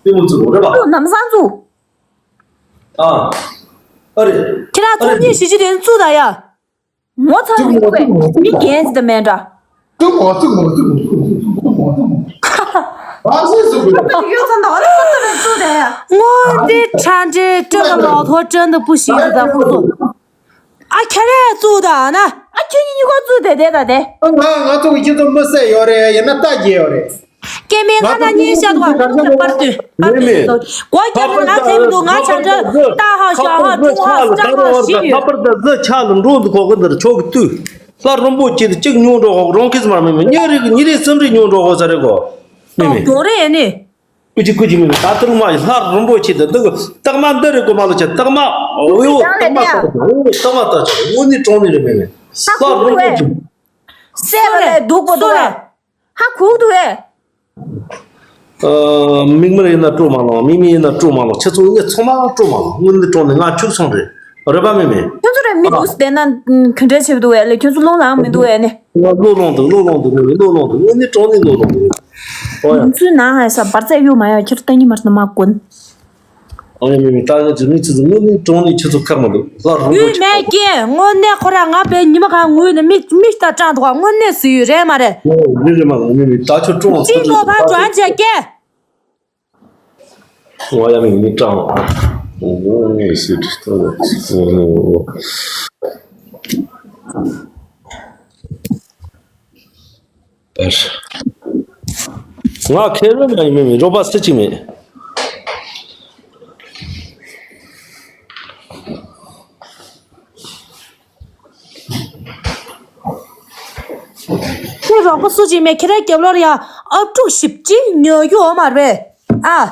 དཔེ་མི་ཚུགས་རེད་པ། ལམ་སང་ཚུགས། ཨ། ཨ་རེ། ཁྱེད་རང་ཚོ་གཉིས་གཞིས་བྱེས་དེ་བཙུགས་ད་ཡ། ངོ་ཚ་མི་དགོས། མི་རྒན་ཟིག་དང་མེད་འདྲ། ཏུ་མོ་ཏུ་མོ་ཏུ་མོ་ཏུ་མོ་ཏུ་མོ་ཏུ་མོ། ཨ་སི་སི་ཀུ། ཡོད་ཚ་འདི་ཨ་ལ་ཏུ་ཏུ་རེ་ཏུ་དེ་ཡ། དངོས་འབྲེལ་དྲ་འབྲེལ་སྤྲོད་པ་མ་ཐོག་དྲན་དུ་པུ་ཞིག་ཡོད་ད་ཁོ་ཚོ། ཨ་ཁྱེད་རས་བཙུགས་ད་ཨ་ན། ཨ་ཁྱེད་གཉིས་གཉིས་ཀ་བཙུགས་དེ་དེ་ད་དེ། ང་ང་ཚོ་གི་ཁྱེད་ཚོ་མི་སེ་ཡོད་རེད། ཡིན་ན་ལྟ་རྒྱུ་ཡོད་རེད། སྐྱེ་དམན་ང་ང་ན་ཉིན་ཤར་དུ་བ་ཁོང་ཚོ་པར་དུས་པར་དུས་སོ། སྒོ་རྒྱབ་ན་ང་ཚེ་མི་འདུག་ང་བྱང་ཁྲ་ཏ་ཧ་ཤ་ཧ་ཀྲུང་ཧ་ཀྲང་ཧ་ཞིག་ཡོད། ཁ་པར་ད་ཟི་ཆ་ལ་འགྲོ་འདུག་གོ་གི་འདིར་ཆོག་གི་དུས། ལྷ་རིན་པོ་ཆེ་དེ་གཅིག་ཉུང་འགྲོ་གོ་རང་ཁིས་མར་མི་མི་ཉེ་རིག་ཉེ་རིག་སེམས་རིག་ཉུང་འགྲོ་གོ་ས་རེད་གོ། མི་མི། དོ་རེ་ནི། ཀུ་ཅི་ཀུ་ཅི་མི་མི་ད་ཏུར་མ་ཡི་ལྷ་རིན་པོ་ཆེ་དེ་འདི་གི་རྟགས་མ་འདི་རེད་གོ་མ་ལོ་ཆེ་རྟགས་མ། འོ་ཡོ་རྟགས་མ་ལྟ་ཆོག་འོ་རྟགས་མ་ལྟ་ཆོག་དངོས་གནས་དྲང་གནས་རེད་མི་མི། ལྷ་རིན་པོ་ཆེ། སེ་བ་ལས་སྡུག་པོ་འདུག་གས། ཧ་གོ་གི་འདུག་གས། ཨ། མིག་དམར་ཡིན་ན་སྤྲོ་མ་ལོང་། མིག་མི་ཡིན་ན་སྤྲོ་མ་ལོང་། ཁྱེད་ཚོ་ངས་ཚང་མ་སྤྲོ་མ་ལོང་། དངོས་གནས་དྲང་གནས་ང་ཁྱུག་སོང་རེད། རེད་པ་མིག་མི། ཁྱོད་ཚོ་རེ་མི་འདུག་བསྡད་ན་ག་འདྲ་བྱེད་འདུག་གས་ལས། ཁྱོད་ཚོ་བློ་ལངས་མི་འདུག་གས་ནི། ང་བློ་ལོང་འདུག་བློ་ལོང་འདུག་མིག་མི་བློ་ལོང་འདུག་དངོས་གནས་དྲང་གནས་བློ་ལོང་འདུག་ཨོ་ཡ། ང་ཚོའི་ནང་ཧ་ས་བར་ཚད་གཡུག་མ་ཡོང་། ཁྱེད་ལྟ་ཉི་མར་ནི་མ་གོན། ཨ་ཡ་མི་མི་ད་ཡ་ཅི་མི་ཚེ་ཚེ་དངོས་གནས་དྲང་གནས་ཁྱེད་ཚོ་ཁག་མ་འདུག་ལྷ་རིན་པོ་ཡུལ་ཆེ་མེད་ཀྱི་དངོས་གནས་ཁོ་ར་ང་བས་ཉི་མ་གང་ངུས་ནས་མི་མི་ལྟ་སྤྲང་འདུག་དངོས་གནས་སུ་ཡོད་རེད་མ་རེད། ཨོ་མི་རེད་མ་རེད་མི་མི་ད་ཁྱོད་སྤྲང་ཅི་ཐོ་ཕ་དྲོན་བྱེད་ཀྱི། ང་ཡ་མི་མི་སྤྲང་ཨོ་ངས་སི་ཏྲི་ཏོ་ལོ་ཨོ་ཨོ། ང་ཁེ་རོ་ན་ཡིན་མིན་མིན་རོ་པ་སི་ཅིག་མེད། ཁྱེད་རོགས་པ་སུ་ཅིག་མེད། ཁྱེད་རའི་རྒྱབ་ལོར་ཡ་ཨབ་ཕྲུག་བཞི་བཅུ་ཉོ་རྒྱུ་ཡོད་མ་རེད་ཨ།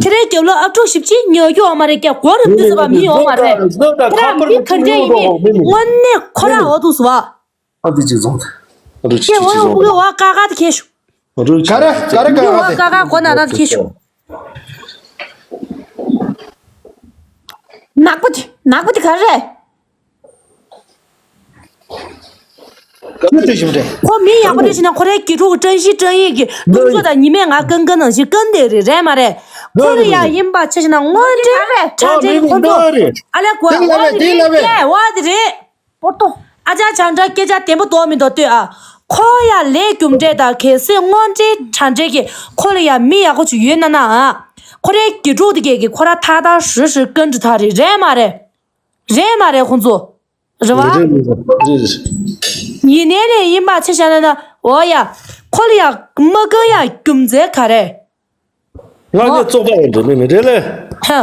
ཁྱེད་རའི་རྒྱབ་ལོར་ཨབ་ཕྲུག་བཞི་བཅུ་ཉོ་རྒྱུ་ཡོད་མ་རེད། ཀྱ་གོ་རུ་མི་ཟེར་བ་མི་ཡོད་མ་རེད། ཁྱེད་རང་མི་ག་འདྲ་ཡིན་མིན་དངོས་གནས་ཁོ་རང་འོ་འདུག་ཟེར་བ། ཨ་འདི་གཅིག་བཟུང་། ཨ་འདི་གཅིག་ཁྱེད་འོ་གཅིག་ཡོང་བཟུང་། གུ་གི་བ་ཀ་ཀ་དེ་ཁྱེར་ཤོག་ག་རེ་ག་རེ་ག་རེ་ག་རེ་ཀ་ཀ་གོ་ན་ན་དེ་ཁྱེར་ཤོག་ནག་པོ་དེ་ནག་པོ་དེ་ག་རེ་རེད། ཁོ་མི་ཡག་པོ་རེད་ཞེ་ན་ཁོ་རའི་དགེ་ཕྲུག་བཀྲ་ཤིས་བཀྲ་ཡིན་གྱི་སློབ་གསོ་དང་ཉི་མས་ང་ཀན་ཀན་ནང་བཞིན་ཀན་དེ་རེད་རེད་མ་རེད། ཁོ་རེ་ཡ་ཡིན་པ་ཆ་བཞག་ན་དངོས་འབྲེལ་དྲ་འབྲེལ་ཁོ་ཚོ་ཨ་ལས་གོ་ཨ་དེ་རེད་ཀྱ་བ་དེ་རེད། པོ་ཏོ། ཨ་ཅག་བྱང་ཁྲ་སྐད་ཆ་བདེན་པོ་འདོགས་མི་འདོགས་ལྟོས་ཨ། ཁོ་ཡ་ལས་རྒྱུ་འབྲས་དང་གལ་སྲིད་དངོས་འབྲེལ་དྲ་འབྲེལ་གྱི་ཁོ་ལ་ཡ་མི་ཡག་པོ་ཅིག་ཡོད་ན་ན་ཨ། ཁོ་རའི་དགེ་ཕྲུག་དེ་གས་ཀྱི་ཁོ་ར་ཐག་ཐག་ཧྲི་ཧྲི་ཀན་ཀྲི་ཐག་རེད་རེད་མ་རེད། རེད་མ་རེད་ཁོང་ཚོ། རེད་བ། རེད་རེད་རེད། ཡིན་ནའི་རེད་ཡིན་པ་ཆ་བཞག་ན་ན་འོ་ཡ། ཁོ་ལ་ཡ་མ་ཀན་ཡ་རྒྱུ་མཚན་ག་རེ། ང་ནི་བཙོག་པ་ཡིན་འགྲོ་མི་མི་རེད་ལེ། ཧ།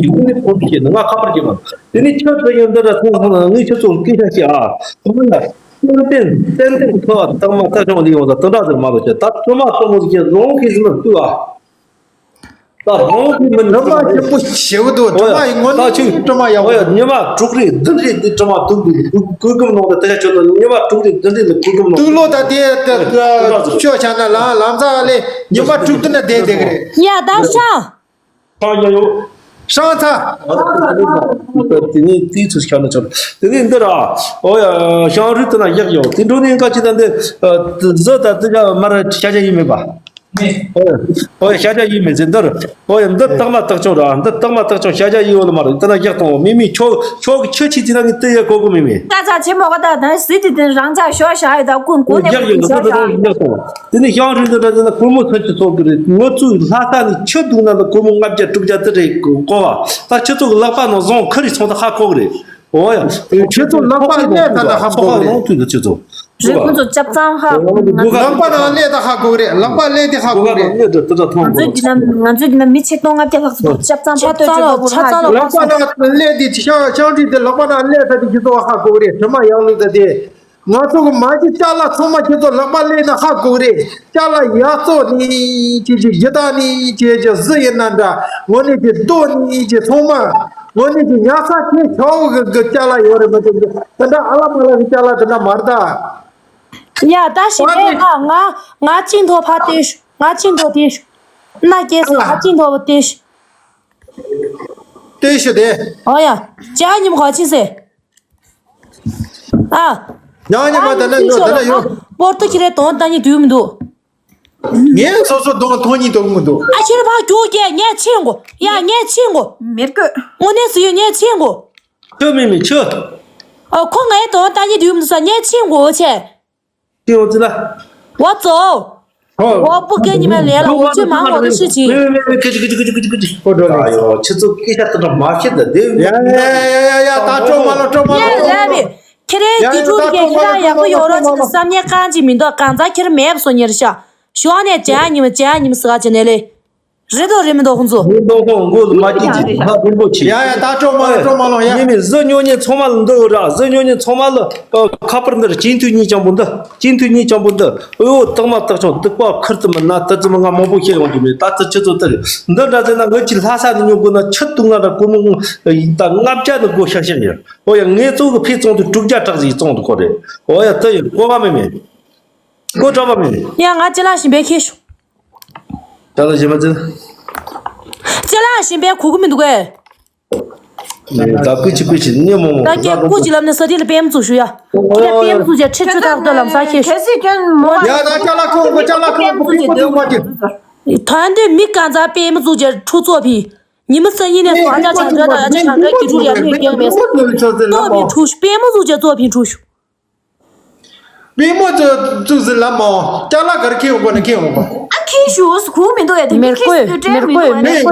ཀྱི་དངོས་གནས་ཁོང་ཚོ་བཤད་ནི་ང་ཁ་པར་གྱི་མ། དེ་ནས་ཁྱོད་ཚོ་ཡང་འདི་འདྲ་ཐོན་སོང་ན་ངས་ཁྱོད་ཚོ་སྐད་ཆ་བཤད་ཨ། ཁོང་ལ་ཏན་ཏན་ཏན་ཏན་ཁོ་བ་དང་མ་ད་ཆུང་ལི་ཡོང་ད་དེ་འདྲ་ཟེར་མ་ལོ་བྱས་ད་ཁྲོ་མ་ཁྲོ་མོ་ཟིག་གིས་རང་གིས་ཟིན་ན་ལྟོས་ཨ། ད་རང་གིས་མི་ནུ་མ་ཆེན་པོ་ཞེ་པོ་འདུག་ཁྲོ་མ་ཡི་ངོ་ནས་ཁྲོ་མ་ཡག་པོ། ཉི་མ་དྲུག་རེ་བདུན་རེ་འདི་ཁྲོ་མ་དུག་འདུག་གོས་གོམ་ནང་དུ་དེ་ཆ་ཆོད་དོ་ཉི་མ་དྲུག་རེ་བདུན་རེ་ལ་གོས་གོམ་ནང་དུག་ལོ་ད་དེ་ཤོད་བྱ་ན་ལ་ལམ་ས་ལས་ཉི་མ་དྲུག་དུ་ན་བསྡད་བསྡད་གི་རེད། ཡ་ད་ཤ། ཧྲང་ཡ་ཡོ། ཧྲང་ཚ། དེ་ནས་དེའི་ཚུལ་ཤར་ན་ཆོག་དེ་ནས་འདི་ར། ཨོ་ཡ་ཤང་རུས་དེ་ན་ཡག་ཡོད་དེ་འགྲོ་ནས་ཀ་ཅི་ད་འདི། བཟོ་ད་དེ་ཀ་མ་ར་ཤ་ཤ་ཡིན་མེད་པ། ཨོ་ཡ་ཤ་ཤ་ཡིན་མེད་ཟེར་འདིར། ཨོ་ཡ་འདི་རྟགས་མ་རྟགས་ཆོག་ར་འདི་རྟགས་མ་རྟགས་ཆོག་ཤ་ཤ་ཡིན་ཡོད་ལ་མ་ར་དེ་ན་ཡག་དང་མི་མི་ཆོག་ཆོག་གི་ཆོས་ཆི་དེ་ན་ངས་དེ་ཡ་གོ་གི་མི་མེད། ད་ཚ་ཆེ་མོ་ག་ད་ད་སི་དེ་དེ་རང་ཚ་ཤོ་ཤ་ཡི་ད་ཀུན་ཀུན་ནས་ཡག་ཡོད་ཀུན་ཤོ་ཤ་ཡི། དེ་ནས་ཤང་རུས་འདི་འདྲ་ཟེར་ན་ཀུར་མོ་ཚོན་གྱི་ཚོགས་ཀྱི་རེད། ང་ཚོའི་ལྷ་ས་ནས་ཆུ་བདུག་ན་ལ་ཀུར་མོ་ལྔ་བརྒྱ་དྲུག་བརྒྱ་དེ་རེད་གོ་བ། ད་ཁྱེད་ཚོ་གི་ལག་པ་ནང་བཟུང་ཁ་རི་ཚོང་ད་ཧ་གོ་གི་རེད། ཨོ་ཡ། ཁྱེད་ཚོ་ལག་པ་ལས་ད་ད་ཧ་གོ་གི་རེད། ཚོགས་ཁ་ནང་དུས་ད་ཁྱེད་ཚོ། རེད་ཁོང་ཚོ་ལྕགས་ཚང་ཧ་གོ་གི་རེད། ལག་པ་ནང་ལས་ད་ཧ་གོ་གི་རེད། ལག་པ་ལས་དེ་ཧ་གོ་གི་རེད། ང་ཚོའི་འདི་ན་ང་ཚོའི་འདི་ན་མི་ཆིག་སྟོང་ལྔ་བརྒྱ་ལྷག་ཙམ་ལྕགས་ཚང་ཕ་ཏོ་ཆེ་ལོ་བུ་ཧ་གོ་གི་རེད། ལག་པ་ནང་ལས་དེ་ཤང་ཤང་ཁྲིད་དེ་ལག་པ་ནང་ལས་ད་དེ་ཁྱེད་ཚོ་ཧ་གོ་གི་རེད། དྲི་མ་ཡག་ལུགས་ད་དེ། ང་ཚོ་གི་མ་གཞི་ཅ་ལག་ཚང་མ་ཁྱེད་ཚོ་ལག་པ་ལས་ན་ཧ་གོ་གི་རེད། ཅ་ལག་ཡག་བཙོག་ནི་ཅི་ཅི་ཡི་དྭགས་ནི་ཅི་ཅི་གཟི་ཡིན་ན་འདྲ་ངོ་ནི་ཅི་རྡོ་ནི་ཅི་ཚང་མ་ངོ་ནི་ཅི་ཉག་ཚ་ཁྱེད་ཆའོ་གི་གི་ཅ་ལག་ཡོད་རེད་མ་གཏོགས་དེ་འདྲ་ཨ་ལ་མ་ལ་གི་ཅ་ལག་དེ་འདྲ་མ་རེད་ད། ཡ་ད་ཞིག་རེད། ང་ང་ང་ཅིང་ཐོ་ཕ་ཏེ་ཤུ། ང་ཅིང་ཐོ་ཏེ་ཤུ། ན་སྐྱེས་སོ། ང་ཅིང་ཐོ་ཏེ་ཤུ། ཏེ་ཤུ་དེ། ཨོ་ཡ། ཅ་ཉིམ་ཁོ་ཅི་ཟེ། ཨ། ཉང་ཉི་མ་དེ་ན་ཡོད། དེ་ན་ཡོད། པོར་ཏུ་ཁྱེད་རེ་དོན་ད་ཉི་དུས་མི་འདུག་ངས་སོ་སོ་དོན་ཐོན་ཉི་དོན་མི་འདུག་ཨ་ཁྱེད་ཕ་རྒྱུག་གེ་ངས་ཆེན་གོ། ཡ་ངས་ཆེན་གོ། མེར་གོས། དངོས་གནས་སུ་ཡོད་ངས་ཆེན་གོ། ཆོས་མིན་མིན་ཆོས། ཨ་ཁོ་ངའི་དོན་ད་ཉི་དུས་མི་འདུག་ས་ངས་ཆེན་གོ་ཆེ། ཏི་འོ་ཙི་ལ། ཝ་ཙོ། ཧོ། ཝ་པུ་ཀེ་ཉི་མ་ལེ་ལ་འོ་ཅི་མང་ངོ་ཏི་ཤི་ཅི། ཁོ་འགྲོ་ལེ། ཨ་ཡོ་ཁྱེད་ཚོ་སྐད་ཆ་དེ་འདྲ་མ་བཤད་ད་དེ། ཡ་ཡ་ཡ་ཡ་ཡ་ད་སྤྲོ་མ་ལོ་སྤྲོ་མ་ལོ། ཡ་ཡ་བི། ཁྱེད་རའི་ཡ་ཡ་ད་སྤྲོ་མ་ལོ་སྤྲོ་མ་ལོ། ཁྱེད་ར་ཡག་པོ་ཡོད་རོགས་ཅི་བསམ་ཉེ་གང་ཅི་མི་འདུག་གང་ཚ་ཁྱེད་མེད་བཟོ་ཉེར་ཤ། ཞོ་ནས་ཇ་ཉི་མ་ཇ་ཉི་མ་ཟ་ག་ཅི་ནས་ལེ། རེད་དོ་རེད་མི་འདུག་ཁོང་ཚོ། མི་འདུག་ཁོང་མགོ་ལ་མ་སྐྱིད་ཅིག་ཧ་རིང་པོ་ཆེ། ཡ་ཡ་ད་སྤྲོ་མ་ལོ་སྤྲོ་མ་ལོ་ཡ། ཡིན་ནི་གཟི་ཉོ་ཉེ་ཚང་མ་ལ་འདི་འོ་ར་གཟི་ཉོ་ཉེ་ཚང་མ་ལ་ཁ་པར་འདིར་སྐྱིན་ཐུག་གཉིས་ཀྱང་པོ་འདི་སྐྱིན་ཐུག་གཉིས་ཀྱང་པོ་འདི་ཨོ་ཡོ་དག་མ་དག་ཆོག་འདི་པ་ཁུར་ཙི་མི་ན་ཏི་ཙི་མི་ང་མང་པོ་ཤེས་ཡོང་གི་མེད། ད་ཙི་ཆུ་ཚོད་ཏི་རེད་འདི་འདྲ་ཟེར་ན་ངི་ཅི་ལྷ་ས་ནས་ཉོ་དགོས་ན་ཆུ་དུག་ང་ར་གོ་མི་ངོ་ད་ལྔ་བརྒྱ་ནི་སྒོ་ཤག་ཤག་ཡིན། ཨོ་ཡ་ངས་གཙོ་གི་ཕི་བཙོང་དུ་དྲུག་བརྒྱ་སྤྲག་ཟིག་བཙོང་དུ་ཁོ་རེད། ཨོ་ཡ་ཏི་ཡིན་གོ་བ་མི་མེད། སྒོ་གྲྭ་པ་མིན། ཡ་ང་ཅི་ལ་ཞིམ་པའི་ཁྱེར་ཤོག་ཅ་ལག་ཞིམ་པ་ཅི། ཅི་ལ་ཞིམ་པའི་གུ་གུ་མི་འདུག་གས། ད་ཀུ་ཅི་ཀུ་ཅི་ནི་མོ་མོ་ད་ཀྱ་ཀུ་ཅི་ལབ་ནི་ས་དེ་ལ་པེམ་བཙུགས་ཞུ་ཡ། ཁྱེད་ལ་པེམ་བཙུགས་ཀྱ་ཁྲི་ཆུ་ཐག་ཏུ་ལམ་ས་ཁྱེར་ཤོག་ཡ་ད་ཅ་ལག་ཁོང་གི་ཅ་ལག་ཁོང་གི་ཀུ་ཀུ་ཀུ་ཀུ་ཀུ། ད་འདི་མི་གང་ཚ་པེམ་བཙུགས་ཀྱ་ཁྲུ་ཚོགས་ཕི། ཉི་མ་སང་ཉིན་ནས་སོང་ཨ་ཅག་ཆང་འདྲ་དང་ཨ་ཅག་ཆང་འདྲ་གི་ཕྲུ་ཡ་མི་རྒྱག་མེད་སོང་། ཏོ་ཕི་ཁྲུ་ཤུ་པེམ་བཙུགས་ཀྱ་ཏོ་ཕི་ཁྲུ་ཤུ། པུས་མོ་ཚོ་བཙུགས་ཟིན་ལ་མོ། ཅ་ལག་གར་ཁེ་ཡོང་གོ་ན་ཁེ་ཡོང་གོ། ཨ་ཁེ་ཞུ་སུ་གུ་མི་འདུག་ཡ་དེ་མི་ཁེ་ཞུ་དྲན་མི་འདུག་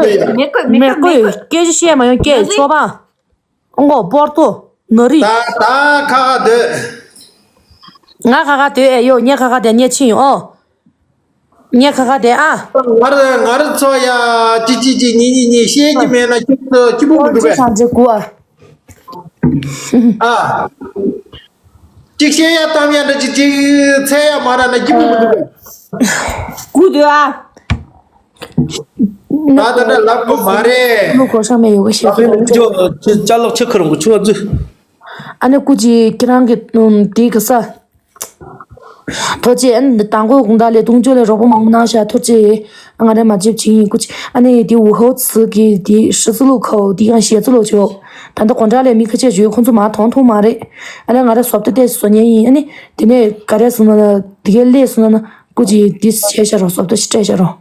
ཡ་དེ་མི་ཁེ་མི་ཁེ་མི་ཁེ་སྐད་ཆ་བཤད་མ་ཡོང་སྐད་ཆོག་པ། ཨོ་པོར་ཏོ་ནོ་རི། ད་ད་ཁ་ཁ་སྡོད། ང་ཁ་ཁ་སྡོད་ཨེ་ཡོ་ངས་ཁ་ཁ་སྡོད་ངས་ཕྱིན་ཡོང་ཨོ། ངས་ཁ་ཁ་སྡོད་ཨ། ང་ར་ང་ར་ཚོ་ཡ་ཅི་ཅི་ཅི་ཉི་ཉི་ཉི་བཤད་ཀྱི་མེད་ན་ཁྱོད་ཚོ་སྐྱིད་པོ་མི་འདུག་གས། ཅི་ཆང་ཅི་གུ་ཨ། ཨ། གཅིག་བཤད་ཡ་གཏམ་ཡ་འདྲ་གཅིག་གཅིག་འཚལ་ཡ་མ་ར་ན་སྐྱིད་པོ་མི་འདུག་གས། གུ་སྡོད་ཨ། ད་ད་ད་ལབ་དགོས་མ་རེད། ལུ་གོ་ས་མེ་ཡོ་ག་ཤེས་ཁོ་ཅོ་ཅ་ལག་ཆི་ཁུར་འགོ་ཆུ་བ་རྫུ། ཨ་ནི་སྐུ་མཁྱེན་ཁྱེད་རང་གི་དེའི་གི་ས། ཐུགས་རྗེ་ཆེ། ཨ་ནི་དང་པོ་དགོང་དག་ལས་དུང་ཅོ་ལས་རོགས་པ་མང་པོ་གནང་ཤག་ཐུགས་རྗེ་ཆེ། ང་རེ་མ་ཅེབ་ཆིང་ཡིན་སྐུ་མཁྱེན། ཨ་ནི་དེ་ཝུ་ཧོ་ཚི་གི་དེ་ཧྲི་ཙི་ལུ་ཁོ་དེ་ཡང་ཞེ་ཙི་ལོ་ཆོ། ད་ལྟ་དགོང་དག་ལས་མི་ཁ་ཆེ་བྱོས་ཁོང་ཚོ་མ་མཐོང་ཐུབ་མ་རེད། ཨ་ནི་ང་རེ་སོབ་ཏུ་ཏེ་བཟོ་ཉན་ཡིན། ཨ་ནི་དེ་ནས་ག་རེ་སོང་ན་དེ་གའི་ལས་སོང་ན་སྐུ་མཁྱེན་དེ་བྱས་ཤ་རོགས་སོབ་ཏུ་ཞིག་སྤྲད་ཤ་རོགས།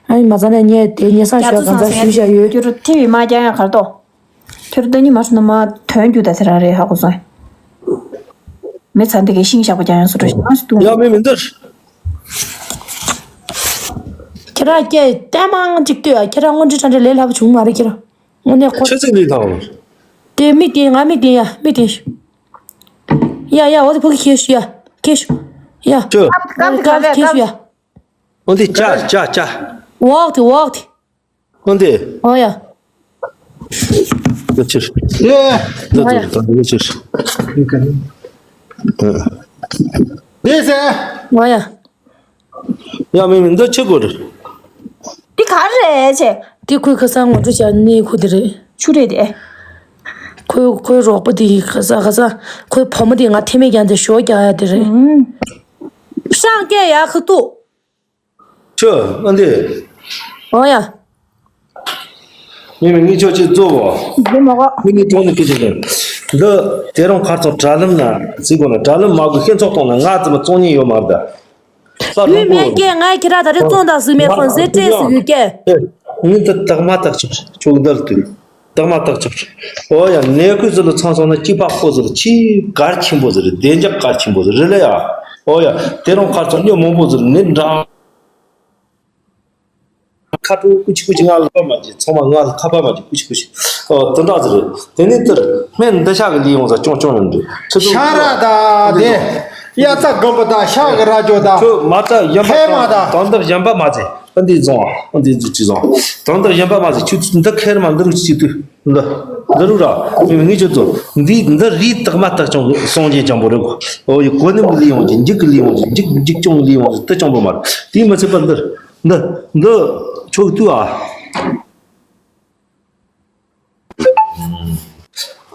ཨ་ནི་མ་ཚ་ནས་ངས་དེ་ཉེ་སང་ཞོགས་གང་ཚ་ཞུས་བཞག་ཡོད། ཁྱོད་ཐེ་བི་མ་རྒྱག་ཡ་གར་ཏོ། ཁྱོད་ལྟ་ཉི་མ་སོང་ན་མ་དོན་རྒྱུ་ད་ཟེར་ར་རེད་ཧ་གོ་སོང་། མི་ཚ་འདི་གའི་ཤིང་བཞག་པ་རྒྱག་ཡང་སུ་འགྲོ་ཞིག་ང་སུ་ཏུང་། ཡང་མི་མི་འདིར། ཁྱེད་རང་སྐད་ལྟད་མང་གཅིག་ལྟོས་ཨ། ཁྱེད་རང་དངོས་འབྲེལ་ཁྲ་འབྲེལ་ལས་སླ་པོ་བྱུང་མ་རེད་ཁྱེད་རང་། དངོས་གནས་ཁོ། ཆུ་ཚོད་ལས་ཐང་། དེ་མིག་དེ་ང་མིག་དེ་ཡ་མིག་དེ། ཡ་ཡ་འོ་དེ་ཕུ་གི་ཁྱེར་ཤུ་ཡ་ཁྱེར་ཤུ་ཡ། ཆུ། ཀ་ཀ་ཀ་ཁྱེར་ཤུ་ཡ། འོ་དེ་ཅ་ཅ་ཅ། ཝོག་དེ་ཝོག་དེ། ཨོ་དེ། ཨོ་ཡ། ལོ་ཕྱིར། ཡེ། ལོ་ཨོ་ཡ། ཕྱིར་ད་ལོ་ཕྱིར། དེ་ཟེ། ཨོ་ཡ། ཡ་མི་མི་འདི་ཆི་གོ་རེད། འདི་ག་རེད་ཆེ། འདི་ཁོའི་ཁ་སང་ངོ་སྤྲོད་བྱ་ནི་ཁོ་དེ་རེད། ཆུ་རེད་དེ། ཁོའི་ཁོའི་རོགས་པ་དེ་ཁ་སང་ཁ་སང་ཁོའི་བུ་མོ་དེ་ང་ཐེ་མེད་ཀྱང་དེ་ཞོ་རྒྱག་ཡ་དེ་རེད། ཧྲང་སྐད་ཡ་ཁ་ཏུ། ཁྱོད་ཨ་འདི། ཨོ་ཡ། མི་མི་ངས་ཁྱོད་ཅིག་བཙོ་བ། འདི་མ་གོ། མི་ངས་གྲོང་ནས་ཁྱེད་ཅིག་གི། འདི་དེ་རིང་ཁ་ཚོ་དྲ་ལམ་ན་ཟིག་གོ་ན་དྲ་ལམ་མ་གོ་ཤེས་ཚོགས་གཏོང་ན་ང་ཙམ་བཙོང་ཉེན་ཡོད་མ་རེད་ད། ཡུལ་མེད་སྐད་ངའི་ཁྱེད་ར་ད་རེས་བཙོང་དང་ཟིག་མེད་ཁོ་ཟེར་སྤྲད་ཟིག་ཡོད་སྐད། ངས་འདི་དག་མ་དག་ཆོག་ཆོག་འདིར་དུས། དག་མ་དག་ཆོག་ཆོག་ཨོ་ཡ་ནས་ཁོས་ཟི་ལ་ཚང་སོང་ན་སྐྱི་པགས་ཁོ་ཟི་ལ་ཆེས་གལ་ཆེན་པོ་ཟི་རེད། བདེ་འཇགས་གལ་ཆེན་པོ་ཟི་རེད་ལ་ཡ། ཨོ་ཡ་དེ་རིང་ཁ་ཚོ་ཉོ་མང་པོ་ཟི་ལ་ནི་འདྲ། ཁ་དྲོ་ཀུ་ཅི་ཀུ་ཅི་ང་ལ་ཕ་མ་ཅི་ཚང་མ་ང་ལ་ཁ་པ་མ་ཅི་ཀུ་ཅི་ཀུ་ཅི། ཨོ་དེ་འདྲ་ཟི་རེད། དེ་ནས་དེར་སྨན་འདི་ཤ་གི་ལི་ཡོང་ས་ཅོང་ཅོང་ཡོང་དུས་ཆུ་དུ་ཤ་ར་ད་དེ་ཡ་ཙ་གམ་པ་ད་ཤ་གི་ར་ཅོ་ད་ཁྱོད་མ་ད་ཡན་པ་ཧེ་མ་ད་དང་དང་འདི་གཞན་པ་མ་ཟེ། ཨ་འདི་བཟུང་ཨ། ཨ་འདི་བཟུང་ཅི་བཟུང་། དང་དང་གཞན་པ་མ་ཟེ། ཁྱོད་འདི་ཁེར་མ་འདི་རུ་ཅི་དུས་འདི་འདི་རུ་ར་མི་མི་ངེས་ཁྱོད་ཚོ་འདི་འདི་རི་དག་མ་དག་ཅོང་སོང་རྗེས་ཅང་པོ་རེད་གོ། ཨོ་ཡི་གོ་ནི་མི་ལི་ཡོང་ཅི་འཇིག་གི་ལི་ཡོང་ཅི་འཇིག་འཇིག་ཅོང་ལི་ཡོང་ཅི་དེ་ཅང་པོ་མ་རེད། དེ་མི་ཚད་པར་འདི། འདི། འདི། ཆོག་ཏུ་ཨ།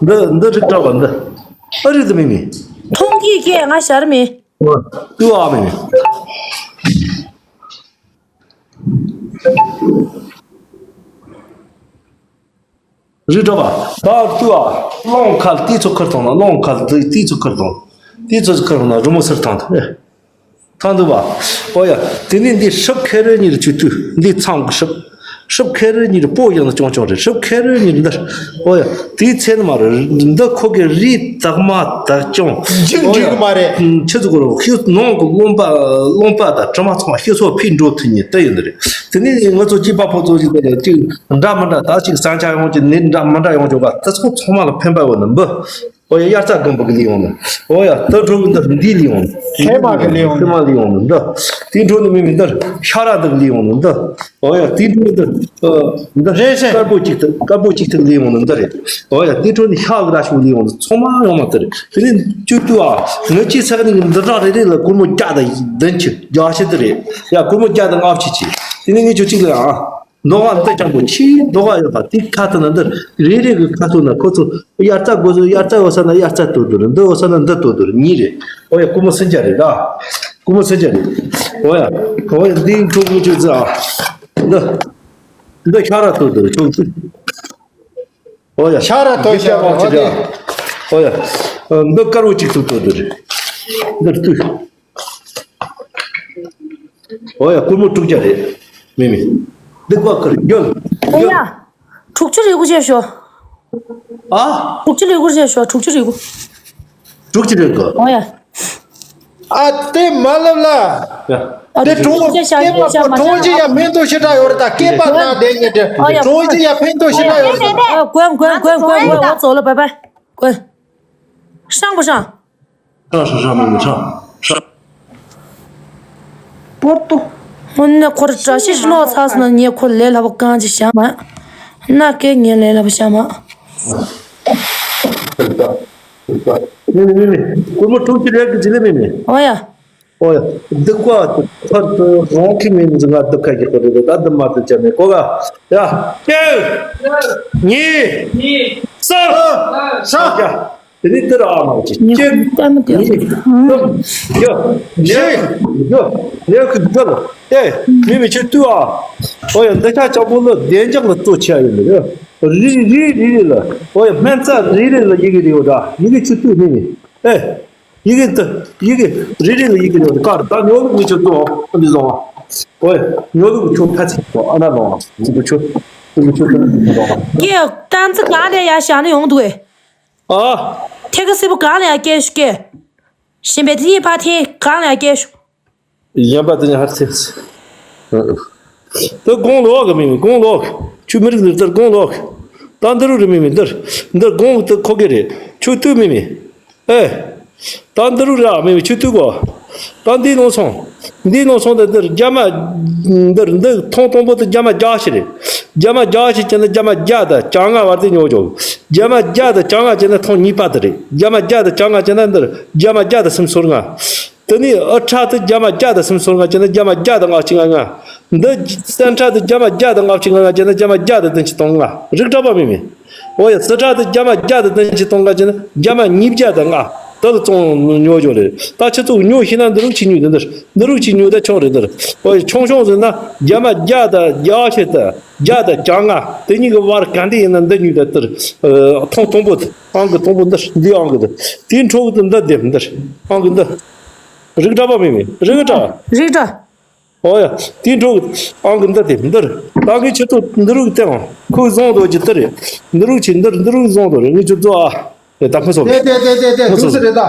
འདི། འདི་རིགས་དྲག་པ་འདི། ཨ་རིགས་འདི་མིན་མིན། མཐོང་གི་སྐད་ང་ཤར་མེད། ཏུ་ཨ་མེ་མེ། རི་དྲ་བ་ད་ཏུ་ཨ་རླུང་ཁ་ལ་ཏི་ཚོ་ཁར་ཐོང་ན་རླུང་ཁ་ལ་ཏི་ཚོ་ཁར་ཐོང་ཏི་ཚོ་ཁར་ཐོང་ན་རི་མོ་སེར་ཐང་དུ་ཐང་དུ་བ། ཨོ་ཡ། དེ་ནས་འདི་ཧྲིབ་ཁེ་རི་གཉིས་ལ་ཆུ་ཏུ་འདི་ཚང་གི་ཧྲིབ། ཧྲིབ་ཁེ་རི་གཉིས་ལ་པོ་ཡང་ན་ཅོང་ཅོང་རེད། ཧྲིབ་ཁེ་རི་གཉིས་ལ་འདི། ཨོ་ཡ། དེའི་ཚེ་ནི་མ་རེད། འདི་ཁོ་གི་རི་དག་མ་དག་ཅོང་། འཇིག་འཇིག་མ་རེད། ཆུ་ཚོད་གོ་རོ་ཤི་ནང་གི་རློན་པ་རློན་པ་དང་དྲི་མ་ཚང་མ་ཤི་སོ་ཕི་འགྲོ་ཐུབ་ཉེ་དེ་ཡིན་རེད། དེ་ནས་ང་ཚོ་སྐྱེས་པ་ཕོ་ཚོ་ཞིག་དེ་ལ་ཅིག་འདྲ་མི་འདྲ་ད་ཅིག་ས་ཆ་ཡོང་གི་ནི་འདྲ་མི་འདྲ་ཡོང་གི་བ་དེ་ཚོ་ཚང་མ་ལ་ཕན་པ་ཡོད་ནི་འབུ། ཨོ་ཡ། དབྱར་རྩྭ་དགུན་འབུ་གི་ལི་ཡོང་ནི། ཨོ་ཡ། དེ་འཕྲོ་གི་འདི་འདི་ལི་ཡོང་ནི། ཧེ་མ་གི་ལི་ཡོང་ནི། ཧེ་མ་ལི་ཡོང་ནི་འདི། དེ་འཕྲོ་ནི་མི་མི་འདི་ཤ་ར་འདི་གི་ལི་ཡོང་ནི་འདི། ཨོ་ཡ། དེ་འཕྲོ་འདི་འདི་རེད་ཤེ། དཀར་པོ་གཅིག་ཏུ་དཀར་པོ་གཅིག་ཏུ་ལི་ཡོང་ནི་འདི་རེད། ཨོ་ཡ། དེ་འཕྲོ་ནི་ཤ་གི་ར་ཤུ་ལི་ཡོང་ནི་ཚང་མ་ཡོང་མ་དེ་རེད། དེ་ནི་བཅུ་དུ་ཨ་ངི་ཅི་ཚེ་ནི་འདི་འདྲ་རེ་རེ་ལ་སྒོར་མོ་བརྒྱ་དང་བདུན་ཅུ་བརྒྱ་ཤི་དེ་རེད། ཡ་སྒོར་མོ་བརྒྱ་དང་ལྔ་བཅུ་ཅི། དེ་ནི་ངི་ཆུ་གཅིག་ལ་ཨ། རྡོ་བ་འདི་ཅང་པོ་ཆེའི་རྡོ་བ་ཡོད་པ་དེ་ཁ་ཐུག་ན་འདི་རེ་རེ་གི་ཁ་ཐུག་ན་ཁོ་ཚོ་དབྱར་རྩྭ་དགོས་ཚོ་དབྱར་རྩྭ་འོ་ས་ན་དབྱར་རྩྭ་དུ་དུ་རེད། འདི་འོ་ས་ན་འདི་དུ་དུ་རེད། གཉིས་རེད། ཨོ་ཡ། ཀུ་མོ་སུན་ཅ་རེད་ད། ཀུ་མོ་སུན་ཅ་རེད། ཨོ་ཡ། ཨོ་ཡ། འདི་འཁྲུག་མི་བཅུག་ཚེ་ཨ། འདི་འདི་ཤ་ར་དུ་དུ་རེད་ཆུ་ཚོད། ཨོ་ཡ། ཤ་ར་དུ་འདི་ཤ་ར་དུ་དུ་རེད། ཨོ་ཡ། འདི་དཀར་བོ་གཅིག་ཏུ་དུ་དུ་རེད། འདི་ལྟོས། ཨོ་ཡ། སྒོར་མོ་དྲུག་བརྒྱ་རེད། མི་མི། སྡིག་པ་ཁུར་རྒྱོལ། ཨེ་ཡ། དྲུག་ཅུ་རེ་དགུ་བྱས་ཤོག་ཨ། དྲུག་ཅུ་རེ་དགུ་བྱས་ཤོག་དྲུག་ཅུ་རེ་དགུ། དྲུག་ཅུ་རེ་དགུ། ཨོ་ཡ། ཨ་དེ་མ་ལབ་ལ། ཡ། ཨ་དེ་དྲུག་ཅུ་བྱས་ཤོག་དེ་མ་པོ་དྲུག་ཅུ་ཡ་ཕན་ཐོགས་ཞེ་དྲག་ཡོད་རེད་ད་སྐེད་པ་ན་བསྡད་ངེས་དེ། ཨོ་ཡ། དྲུག་ཅུ་ཡ་ཕན་ཐོགས་ཞེ་དྲག་ཡོད་རེད་ད། ཨ་ཀོན་ཀོན་ཀོན་ཀོན་ཀོན་འོ་ཙོ་ལོ་བེ་བེ་ཀོན། ཧྲང་པོ་ཧྲང་། ཧྲ་ཧྲ་ཧྲ་མི་མི་ཧྲ་ཧྲ། པོར་ཏོ། སྔོན་ནས་ཁོར་བཀྲ་ཤིས་ཤི་ནོ་ཚ་སོང་ན་ངས་ཁོ་ལས་སླ་པོ་གང་ཅི་བྱ་མ། ན་ཀེ་ངས་ལས་སླ་པོ་བྱ་མ། མི་མི་མི་མི། ཀུར་མོ་དྲུག་ཅུ་རེད་གི་ཅི་ལེ་མི་མི། ཨོ་ཡ། ཨོ་ཡ། སྡིག་པ་ཐར་དུ་རང་གི་མི་མི་ང་སྡིག་ཁ་གི་ཁོ་རེ་རེ་ད་འདི་མ་དུ་བྱ་མི་གོ་ག་ཡ། ཀེ། གཉིས། གསུམ། ཧྲ། དེ་ནས་དེར་ཨ་མ་གཅིག་ཉི་གཅིག་ལྟད་མོ་དེ་གཉིས། གསུམ། བཞི། བཞི། བཞི། ལས་ཁུ་བཞི་ལ་ལྟས་མི་མི་ཆེ་ཏུ་ཨ། ཨོ་ཡ་འདི་ཆ་ཆག་པོ་ལ་བདེ་འཇགས་ལ་གཙོ་ཆེ་ཡོད་ལ་ཡ། རི་རི་རི་རི་ལ་ཨོ་ཡ་སྨན་རྩྭ་རི་རི་ལ་ཡི་གེ་རི་ཡོད་ད་ཡི་གེ་ཆེ་ཏུ་མི་མི་ཨེ། ཡི་གེ་འདི་ཡི་གེ་རི་རི་ལ་ཡི་གེ་རི་ཡོད་ད་ཀར་ད་ཉོ་ལུགས་མི་ཆེ་ཏུ་ཨ་འདི་བཟང་ཨ། ཨོ་ཡ་ཉོ་ལུགས་ཆུ་ཁ་ཚིག་ཨ་ན་བཟང་ཨ་འདི་ཆུ་འདི་ཆུ་ཁ་ཚིག་བཟང་ཨ། ཀྱེ་ཏན་ཙི་ག་ལས་ཡ་ཞག་ནི་ཡོང་འདུག་ཨེ། ཨ། ཐད་ཀ་སེར་པོ་གང་ལ་ཡ་སྐད་ཤུགས་སྐད། གཞན་པའི་དེ་གཉིས་ཕར་འཐེན་གང་ལ་ཡ་སྐད་ཤུགས། གཞན་པ་དེ་གཉིས་ཕར་འཐེན། དེ་དགོང་ལོག་གི་མི་མི་དགོང་ལོག་ཆུ་མི་རིགས་འདིར་དེར་དགོང་ལོག་ད་འདི་རུ་རི་མི་མི་འདིར་འདིར་དགོང་དེ་ཁོ་གི་རེད་ཆུ་དུས་མི་མི། ཨེ། ད་འདི་རུ་ར་མི་མི་ཆུ་དུས་གོ་ད་འདི་ནང་སོང་། འདི་ནང་སོང་དེ་འདིར་རྒྱ་མ། འདིར་འདི་ཐོང་དང་པོ་དེ་རྒྱ་མ་བརྒྱ་ཞིག་རེད། རྒྱ་མ་བརྒྱ་ཞིག་བྱས་ན་རྒྱ་མ་བརྒྱ་དང་བཅོ་ལྔ་བར་དེ་ཉོ་ཆོག་རྒྱ་མ་བརྒྱ་དང་བཅོ་ལྔ་བྱས་ན་ཐོང་གཉིས་པ་དེ་རེད། རྒྱ་མ་བརྒྱ་དང་བཅོ་ལྔ་བྱས་ན་འདིར་རྒྱ་མ་བརྒྱ་དང་སུམ་སོར་ལྔ། དེ་ནས་ཨུ་ཁྲ་དེ་རྒྱ་མ་བརྒྱ་དང་སུམ་སོར་ལྔ་བྱས་ན་རྒྱ་མ་བརྒྱ་དང་ལྔ་བཅུ་ང་ལྔ། འདི་སེ་ཁྲ་དེ་རྒྱ་མ་བརྒྱ་དང་ལྔ་བཅུ་ང་ལྔ་བྱས་ན་རྒྱ་མ་བརྒྱ་དང་བདུན་ཅུ་དོན་ལྔ་རིགས་འདྲ་པོ་མེད་མེད། འོ་ཡ་སི་ཁྲ་དེ་རྒྱ་མ་བརྒྱ་དང་བདུན་ཅུ་དོན་ལྔ་བྱས་ན་རྒྱ་མ་ཉིས་བརྒྱ་དང་ལྔ། དེ་ལ་བཙོང་ཉོ་ཆོག་རེད། ད་ཁྱེད་ཚོ་ཉོ་ཤེས་ན་འདི་རུ་ཅིག་ཉོ་དེ་འདིར་འདི་རུ་ཅིག་ཉོ་ད་ཆོག་རེད་འདིར། འོ་ཡ་ཆུང་ཆུང་ཟེར་ན་རྒྱ་མ་བརྒྱ་དང་བརྒྱ་ཞིག་དང་བརྒྱ་དང་བཅོ་ལྔ་དེ་གཉིས་ཀྱི་བར་ག་འདྲ་ཡིན་ན་འདི་ཉོ་ད་འདིར། ཐོང་དང་པོ་དེ་ཨང་གི་དང་པོ་འདིར་འདི་ཨང་གི་དེ་དེའི་འཕྲོ་གི་དེ་འདི་དེ་འདིར་ཨང་གི་འདི། རིགས་འདྲ་པོ་མེད་མེད་རིགས་འདྲ། རིགས་འདྲ། ཨོ་ཡ། དེའི་འཕྲོ་གི་ཨང་གི་འདི་དེ་འདིར་ད་གི་ཁྱེད་ཚོ་འདི་རུ་གི་སྟེང་ཁོས་བཟུང་འདོད་ཀྱི་འདི་རེད། འདི་རུ་ཆེ་འདིར་འདི་རུ་བཟུང་འདོད་རེད་ངས་ཁྱོད་ཚོ་ཨ། རེད་ད་ཁོ་ཚོ་དེ་དེ་དེ་དེ་དེ་ཁོ་ཚོ་དུས་སུ་རེད་ད།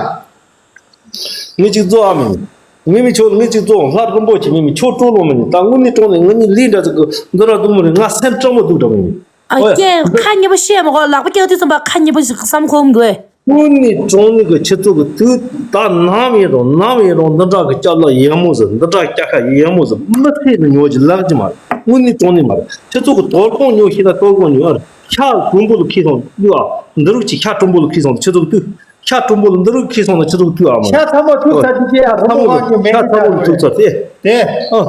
ངས་ཅིག་བཟོ་ཨ་མིན། ངས་མི་ཁྱོད་ངས་ཅིག་བཟོ་ལྷ་རིན་པོ་ཆེ་མིན་མི་ཁྱོད་སྤྲོ་ལོ་མིན་ད་དངོས་གནས་དྲང་ནས་ངས་ནི་ལས་འདྲ་ཟིག་གི་འདི་ར་འདུག་མི་རེད་ང་སེམས་སྤྲང་མོ་འདུག་འདྲ་མིན། ཨ་ཨོ་ཡ། ཀྱེ་ཁ་ཉེ་པོ་བཤད་མ་གོ་ལག་པ་ཀྱག་དུས་ཙམ་པ་ཁ་ཉེ་པོ་ཞིག་བསམ་ཁོམ་དགོས། དངོས་གནས་དྲང་གནས་ཀྱི་ཁྱེད་ཚོ་གི་དུས་ད་ནམ་ཡིན་རུང་ནམ་ཡིན་རུང་འདི་འདྲ་གི་སྐྱ་ལ་ཡག་མོ་ཟིག་འདི་འདྲ་སྐྱ་ཁ་ཡག་མོ་ཟིག་མི་ཚེ་ནི་ཉོ་གི་ལག་གི་མ་རེད། དངོས་གནས་དྲང་གནས་མ་རེད། ཁྱེད་ཚོ་གི་དོལ་གོང་ཉོ་ཤེས་ན་དོལ་གོང་ཉོ་ཨ་རེད། ཤ་གྲུང་པོ་ལ་ཁེ་སོང་ཡོད་ཨ། འདི་རུག་ཅིག་ཤ་གྲུང་པོ་ལ་ཁེ་སོང་ཁྱེད་ཚོ་གི་དུས། ཤ་གྲུང་པོ་ལ་འདི་རུག་ཁེ་སོང་ན་ཁྱེད་ཚོ་གི་དུས་ཨ་མ་རེད། ཤ་ཚ་མོ་ཐུག་ཚར་དུས་ཀྱི་ཨ་ཚ་མོ་ལ་ཤ་ཚ་མོ་ལ་ཐུག་ཚར་ཏེ། དེ། ཨ།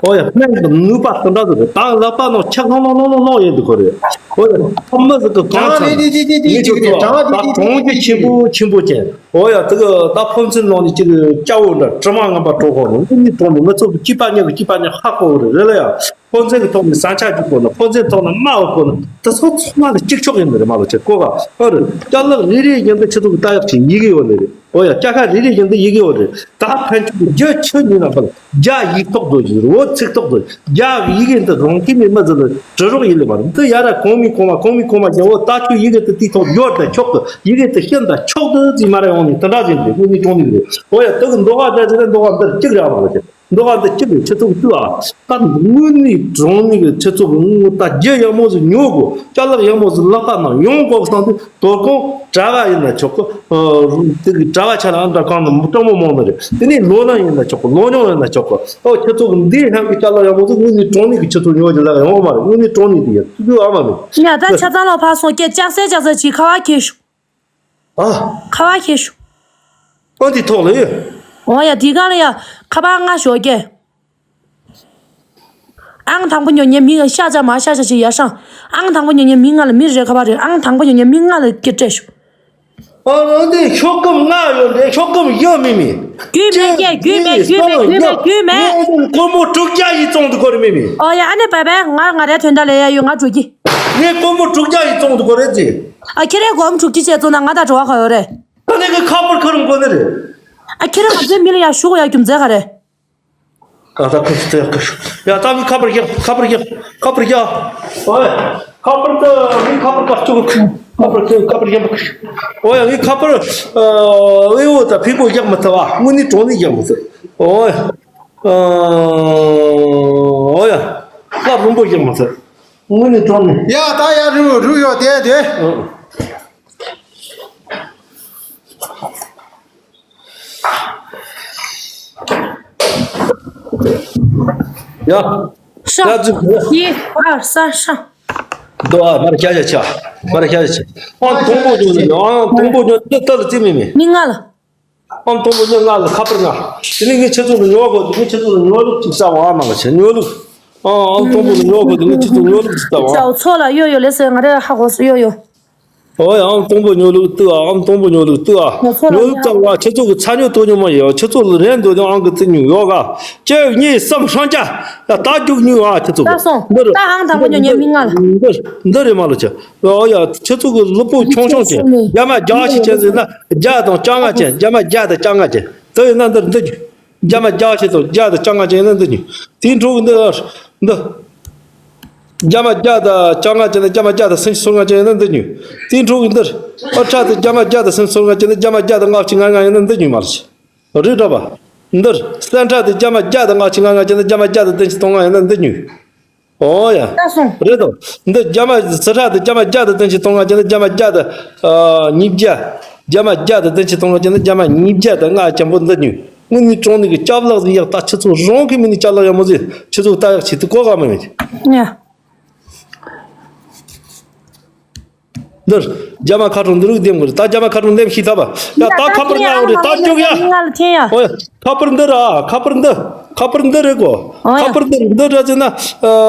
ཨོ་ཡ། སྨན་གྱི་ནུས་པ་དེ་འདྲ་ཟིག་རེད། ད་ལག་པ་ནང་ཆག་ལྷང་ལྷང་ལྷང་ལྷང་ཡོད་འདུག་གོ་རེད། ཨོ་ཡ། ཁོ་མི་ཟིག་གི་གང་ཚ་ནི་ངས་ཁྱོད་ཚོ་ད་གྲོང་ཁྱེར་ཆེན་པོ་ཆེན་པོ་ཅན། ཨོ་ཡ། དེ་གི་ད་ཕོ་མཚན་ནང་ནས་ཅིག་སྐྱ་བོ་འདྲ་དྲི་མ་ངན་པ་གྲོགས་ཁོ་ནི་དངོས་གནས་དྲང་ནས་ང་ཚོ་གི་སྐྱིད་པ་ཉག་གི་སྐྱིད་པ་ཉག་ཧ་གོ་གི་རེད། རེད་ལ་ཡ། ཕོ་མཚན་གི་ཐོག་ནས་ཟ་ཆ་རྒྱུག་གོ་ནི། ཕོ་མཚན་ཐོག་ནས་སྨྲ་བ་གོ་ནི། དེ་ཚོ་ཚང་མ་ལ་གཅིག་ཆོག་ཡིན་ནི་རེད། མ་ལོ་ཆེ་གོ་ག་ཨ་རེད། ཅ་ལག་རེ་རེ་བཞིན་དུ་ཁྱེད་ཚོ་གི་ལྟ་ཡག་ཅིག་ཡི་གེ་ཡོད་ནི་རེད། ཨོ་ཡ། ཅ་ཁ་རེ་རེ་བཞིན་དུ་ཡི་གེ་ཡོད་རེད། ད་ཕན་ཆད་རྒྱུ་ཆུ་ཉིན་ན་བལ་རྒྱ་ཡིག་ཐོག་རྡོ་རྗེ་རི་བོ་ཚིག་ཐོག་རྡོ་རྗེ་རྒྱ་གི་ཡི་གེ་འདི་རང་ཁྱིམ་ནས་མི་ཚོ་ལ་འབྲི་རོགས་ཡིན་ལེ་མ་རེད། འདི་ཡ་ར་གོང་མའི་གོང་མ་གོང་མའི་གོང་མ་རྒྱ་བོ་ད་ཁྱོད་ཡི་གེ་དེ་དེའི་ཐོག་ཡོད་ད་ཆོག་གི་ཡི་གེ་དེ་ཤིན་ད་ཆོག་གི་ཟིག་མ་ར་ཡོང་ནས་དེ་འདྲ་ཟིག་འདི་དངོས་གནས་དྲང་གནས་རེད། ཨོ་ཡ། དེ་གི་མདོ་ཁ་བྲལ་ཟེར་ན་མདོ་ཁ་འདིར་གཅིག་རེད་མ་རེད། མདོ་ཁ་འདི་གཅིག་རེད། ཁྱེད་ཚོ་གི་ལྟོས་ཨ། ད་དངོས་གནས་དྲང་གནས་གི་ཁྱེད་ཚོ་གི་ད་རྒྱུ་ཡག་མོ་ཟིག་ཉོ་དགོས། ཅ་ལག་ཡག་མོ་ཟིག་ལག་པ་ནང་ཡོང་དགོས་བསམ་དུས། དོ་དགོང་གྲྭ་བ་ཡིན་ན་ཆོག་གི། ཨ་དེ་གི་གྲྭ་བ་ཆ་ལ་ཨ་འདྲ་གང་དུ་སྤྲང་མོ་མང་ནི་རེད། དེ་ནས་ལོ་ན་ཡིན་ན་ཆོག་གི། ལོ་ཉུང་ཡིན་ན་ཆོག་གི། ཨོ་ཁྱེད་ཚོ་གི་འདི་ཧན་གི་ཅ་ལག་ཡག་མོ་ཟིག་དངོས་གནས་དྲང་གནས་གི་ཁྱེད་ཚོ་ཉོ་རྒྱུ་ལ་ཡོང་བ་མ་རེད། དངོས་གནས་དྲང་གནས་དེ་ཡིན། ཐུགས་རྒྱུ་ཨ་མ་མེད། ཡ་ད་ཆ་ཚང་ལ་ཕར་སོང་སྐད་ལྕག་སེ་ལྕག་སེ་བྱིས། ཁ་བ་ཁྱེར་ཤོག་ཨ། ཁ་བ་ཁྱེར་ཤོག་ཨ་འདི་ཐོག་ལ་ཡོད། འོ་ཡ་དེ་ག་ལ་ཡ། ཁ་བ་ང་ཞོགས་ཀྱི། ཨང་དང་པོ་ཉོ་ཉན་མི་ང་ཤ་ཅག་མ་ཤ་ཅག་ཅིག་ཡར་ཤང་། ཨང་དང་པོ་ཉོ་ཉན་མི་ང་ལ་མི་རེ་ཁ་བ་རེ། ཨང་དང་པོ་ཉོ་ཉན་མི་ང་ལ་སྐད་སྤྲད་ཤོག་ཨ་ནི་འདི་ཤོག་སྐམ་ལྔ་ཡོད་འདྲེ། ཤོག་སྐམ་ཡོད་མི་མི། རྒྱུས་མེད་སྐད། རྒྱུས་མེད། རྒྱུས་མེད། རྒྱུས་མེད། རྒྱུས་མེད། སྒོར་མོ་དྲུག་བརྒྱ་ཡིས་བཙོང་དུ་གོ་རེ་མི་མི། ཨོ་ཡ། ཨ་ནི་བས་བས་ང་ང་རའི་དོན་དག་ལས་ཡ་ཡོད། ང་འགྲོ་གི། ངས་སྒོར་མོ་དྲུག་བརྒྱ་ཡིས་བཙོང་དུ་གོ་རེ་ཅི། ཨ་ཁྱེད་རའི་སྒོར་མོ་དྲུག་ཅུ་བྱས་བཙོང་ན་ང་དང་འགྲོ་བ་ག་ཡོད་རེད། ཨ་ནི་གི་ཁ་པར་ཁ་རུང་གོ་ནི་རེད། ཨ་ཁྱེད་རང་ང་ཚོའི་མི་ལ་ཡ་ཞུགས་ཡ་རྒྱུ་མཚན་ག་རེད། ཨ་ད་ཁུ་ཚུར་ཡ་ཁུ་ཡ་ད་མི་ཁ་པར་རྒྱག་ཁ་པར་རྒྱག་ཁ་པར་རྒྱག་ཨོ་ཡ། ཁ་པར་དུ་མི་ཁ་པར་ཁ་ཚུགས་ཁུ་ཁ་པར་ཁུ་ཁ་པར་རྒྱག་ཁུ། ཨོ་ཡ། ངའི་ཁ་པར་ཨ་ཨེ་འོ་ད་ཕིག་པོ་རྒྱག་མི་ཐུབ་བ། དངོས་གནས་དྲང་གནས་རྒྱག་མི་ཐུབ། ཨོ་ཡ། ཨ་ཨོ་ཡ། ཁ་རུང་པོ་རྒྱག་མི་ཐུབ། དངོས་གནས་དྲང་གནས། ཡ་ད་ཡ་རུ་རུ་ཡོད་དེ་དེ། ཨ། ཡ། ཧྲ། ཡ་ཙི། ཡི་ཨར་ས་ཧྲ། འདོ་ཨ་མར་རྒྱ་རྒྱ་ཆ། མར་རྒྱ་རྒྱ་ཆ། ཨང་དང་པོ་ཉོ་ནི། ཨང་དང་པོ་ཉོ་ནི་ཏ་ལ་ཙི་མི་མི། མི་ང་ལ། ཨང་དང་པོ་ཉོ་ང་ལ་ཁ་པར་ང་། དེ་ནས་ངས་ཁྱེད་ཚོ་ལ་ཉོ་གོ། དེ་ནས་ཁྱེད་ཚོ་ལ་ཉོ་ལུགས་ཅིག་ས་བ་ཨ་མ་ང་ཆ་ཉོ་ལུགས། ཨང་ཨང་དང་པོ་ལ་ཉོ་གོ། དེ་ནས་ཁྱེད་ཚོ་ཉོ་ལུགས་ཅིག་ས་བ། ཚོ་ལ་ཡོ་ཡོ་ལེ་སེ་ང་རེ་ཧ་གོ་སུ་ཡོ་ཡོ། ཨོ་ཡ། ཨང་དང་པོ་ཉོ་ལུགས་ལྟོས་ཨ། ཨང་དང་པོ་ཉོ་ལུགས་ལྟོས་ཨ། ང་ཚོ་ལ་ཉོ་ལུགས་ལྟ་བ་ཁྱེད་ཚོ་གི་ཚ་ཉོ་ཏོ་ཉོ་མ་ཡོད། ཁྱེད་ཚོ་ལ་རན་འདོད་ཀྱང་ཨང་གི་ཙི་ཉུང་ཡོད་ག་གཅིག་གཉིས་གསུམ་ཧྲང་ཅ། ཡ་ད་རྒྱུག་ཉུང་ཨ་ཁྱེད་ཚོ་གི། ད་སོང་། འདི་རེད། ད་ཨང་དང་པོ་ཉོ་ཉན་མི་ང་ལ། འདི་འདི་རེད་མ་ལོ་ཆ། ཨོ་ཡ། ཁྱེད་ཚོ་གི་ལུས་པོ་ཆུང་ཆུང་ཅན། རྒྱ་མ་རྒྱ་ཞིག་ཅན་ཟེར་ན་བརྒྱ་དང་བཅོ་ལྔ་ཅན། རྒྱ་མ་བརྒྱ་དང་བཅོ་ལྔ་ཅན། དེ་ཡིན་ན་འདིར་འདི་རྒྱུ། རྒྱ་མ་བརྒྱ་ཞིག་དང་བརྒྱ་དང་བཅོ་ལྔ་ཅན་ཡིན་ན་འདི་རྒྱུ། དེའི་འཕྲོ་གི་འདི་འདི། རྒྱ་མ་བརྒྱ་དང་བཅོ་ལྔ་ཅན་དང་རྒྱ་མ་བརྒྱ་དང་སུམ་ཅུ་སོ་ལྔ་ཅན་ཡིན་ན་འདི་ཉོས། དེའི་འཕྲོ་གི་འདིར། ཨ་ཁྲ་དེ་རྒྱ་མ་བརྒྱ་དང་སུམ་ཅུ་སོ་ལྔ་ཅན་དང་རྒྱ་མ་བརྒྱ་དང་ལྔ་བཅུ་ང་ལྔ་ཡིན་ན་འདི་ཉོས་མ་རེད། རེད་འདྲ་པ། འདིར་སེ་ཁྲ་དེ་རྒྱ་མ་བརྒྱ་དང་ལྔ་བཅུ་ང་ལྔ་ཅན་དང་རྒྱ་མ་བརྒྱ་དང་བདུན་ཅུ་དོན་ལྔ་ཡིན་ན་འདི་ཉོས། ཨོ་ཡ། ད་སོང་། རེད་དོ། འདི་རྒྱ་མ་སི་ཁྲ་དེ་རྒྱ་མ་བརྒྱ་དང་བདུན་ཅུ་དོན་ལྔ་ཅན་དང་རྒྱ་མ་བརྒྱ་དང་ཉིས་བརྒྱ། རྒྱ་མ་བརྒྱ་དང་བདུན་ཅུ་དོན་ལྔ་ཅན་དང་རྒྱ་མ་ཉིས་བརྒྱ་དང་ལྔ་ཅན་པོ་འདི་ཉོས། དངོས་གནས་དྲང་གནས་ཀྱི་སྐྱབས་ལག་ཟིག་ཡག་ད་ཁྱེད་ཚོ་རང་གི་མི་ནི་སྐྱབས་ལག་ཡག་མོ་ཟིག་ཁྱེད་ཚོ་ལྟ་ཡག་ཆེད་དུ་གོ་ག་མི་མེད། ཡ། འདིར་རྒྱ་མ་ཁ་གྲོང་འདི་རུ་འདེམས་དགོས་རེད། ད་རྒྱ་མ་ཁ་གྲོང་འདེམས་ཤེས་ཐུབ་པ། ཡ་ད་ཁ་པར་ང་ཡོང་རེད། ད་རྒྱུག་ཡ། ང་ལ་འཐེན་ཡ། ཨོ་ཡ། ཁ་པར་འདི་ར། ཁ་པར་འདི། ཁ་པར་འདི་རེད་གོ། ཨོ་ཡ། ཁ་པར་འདི་འདི་ར་ཟེར་ན། ཨ་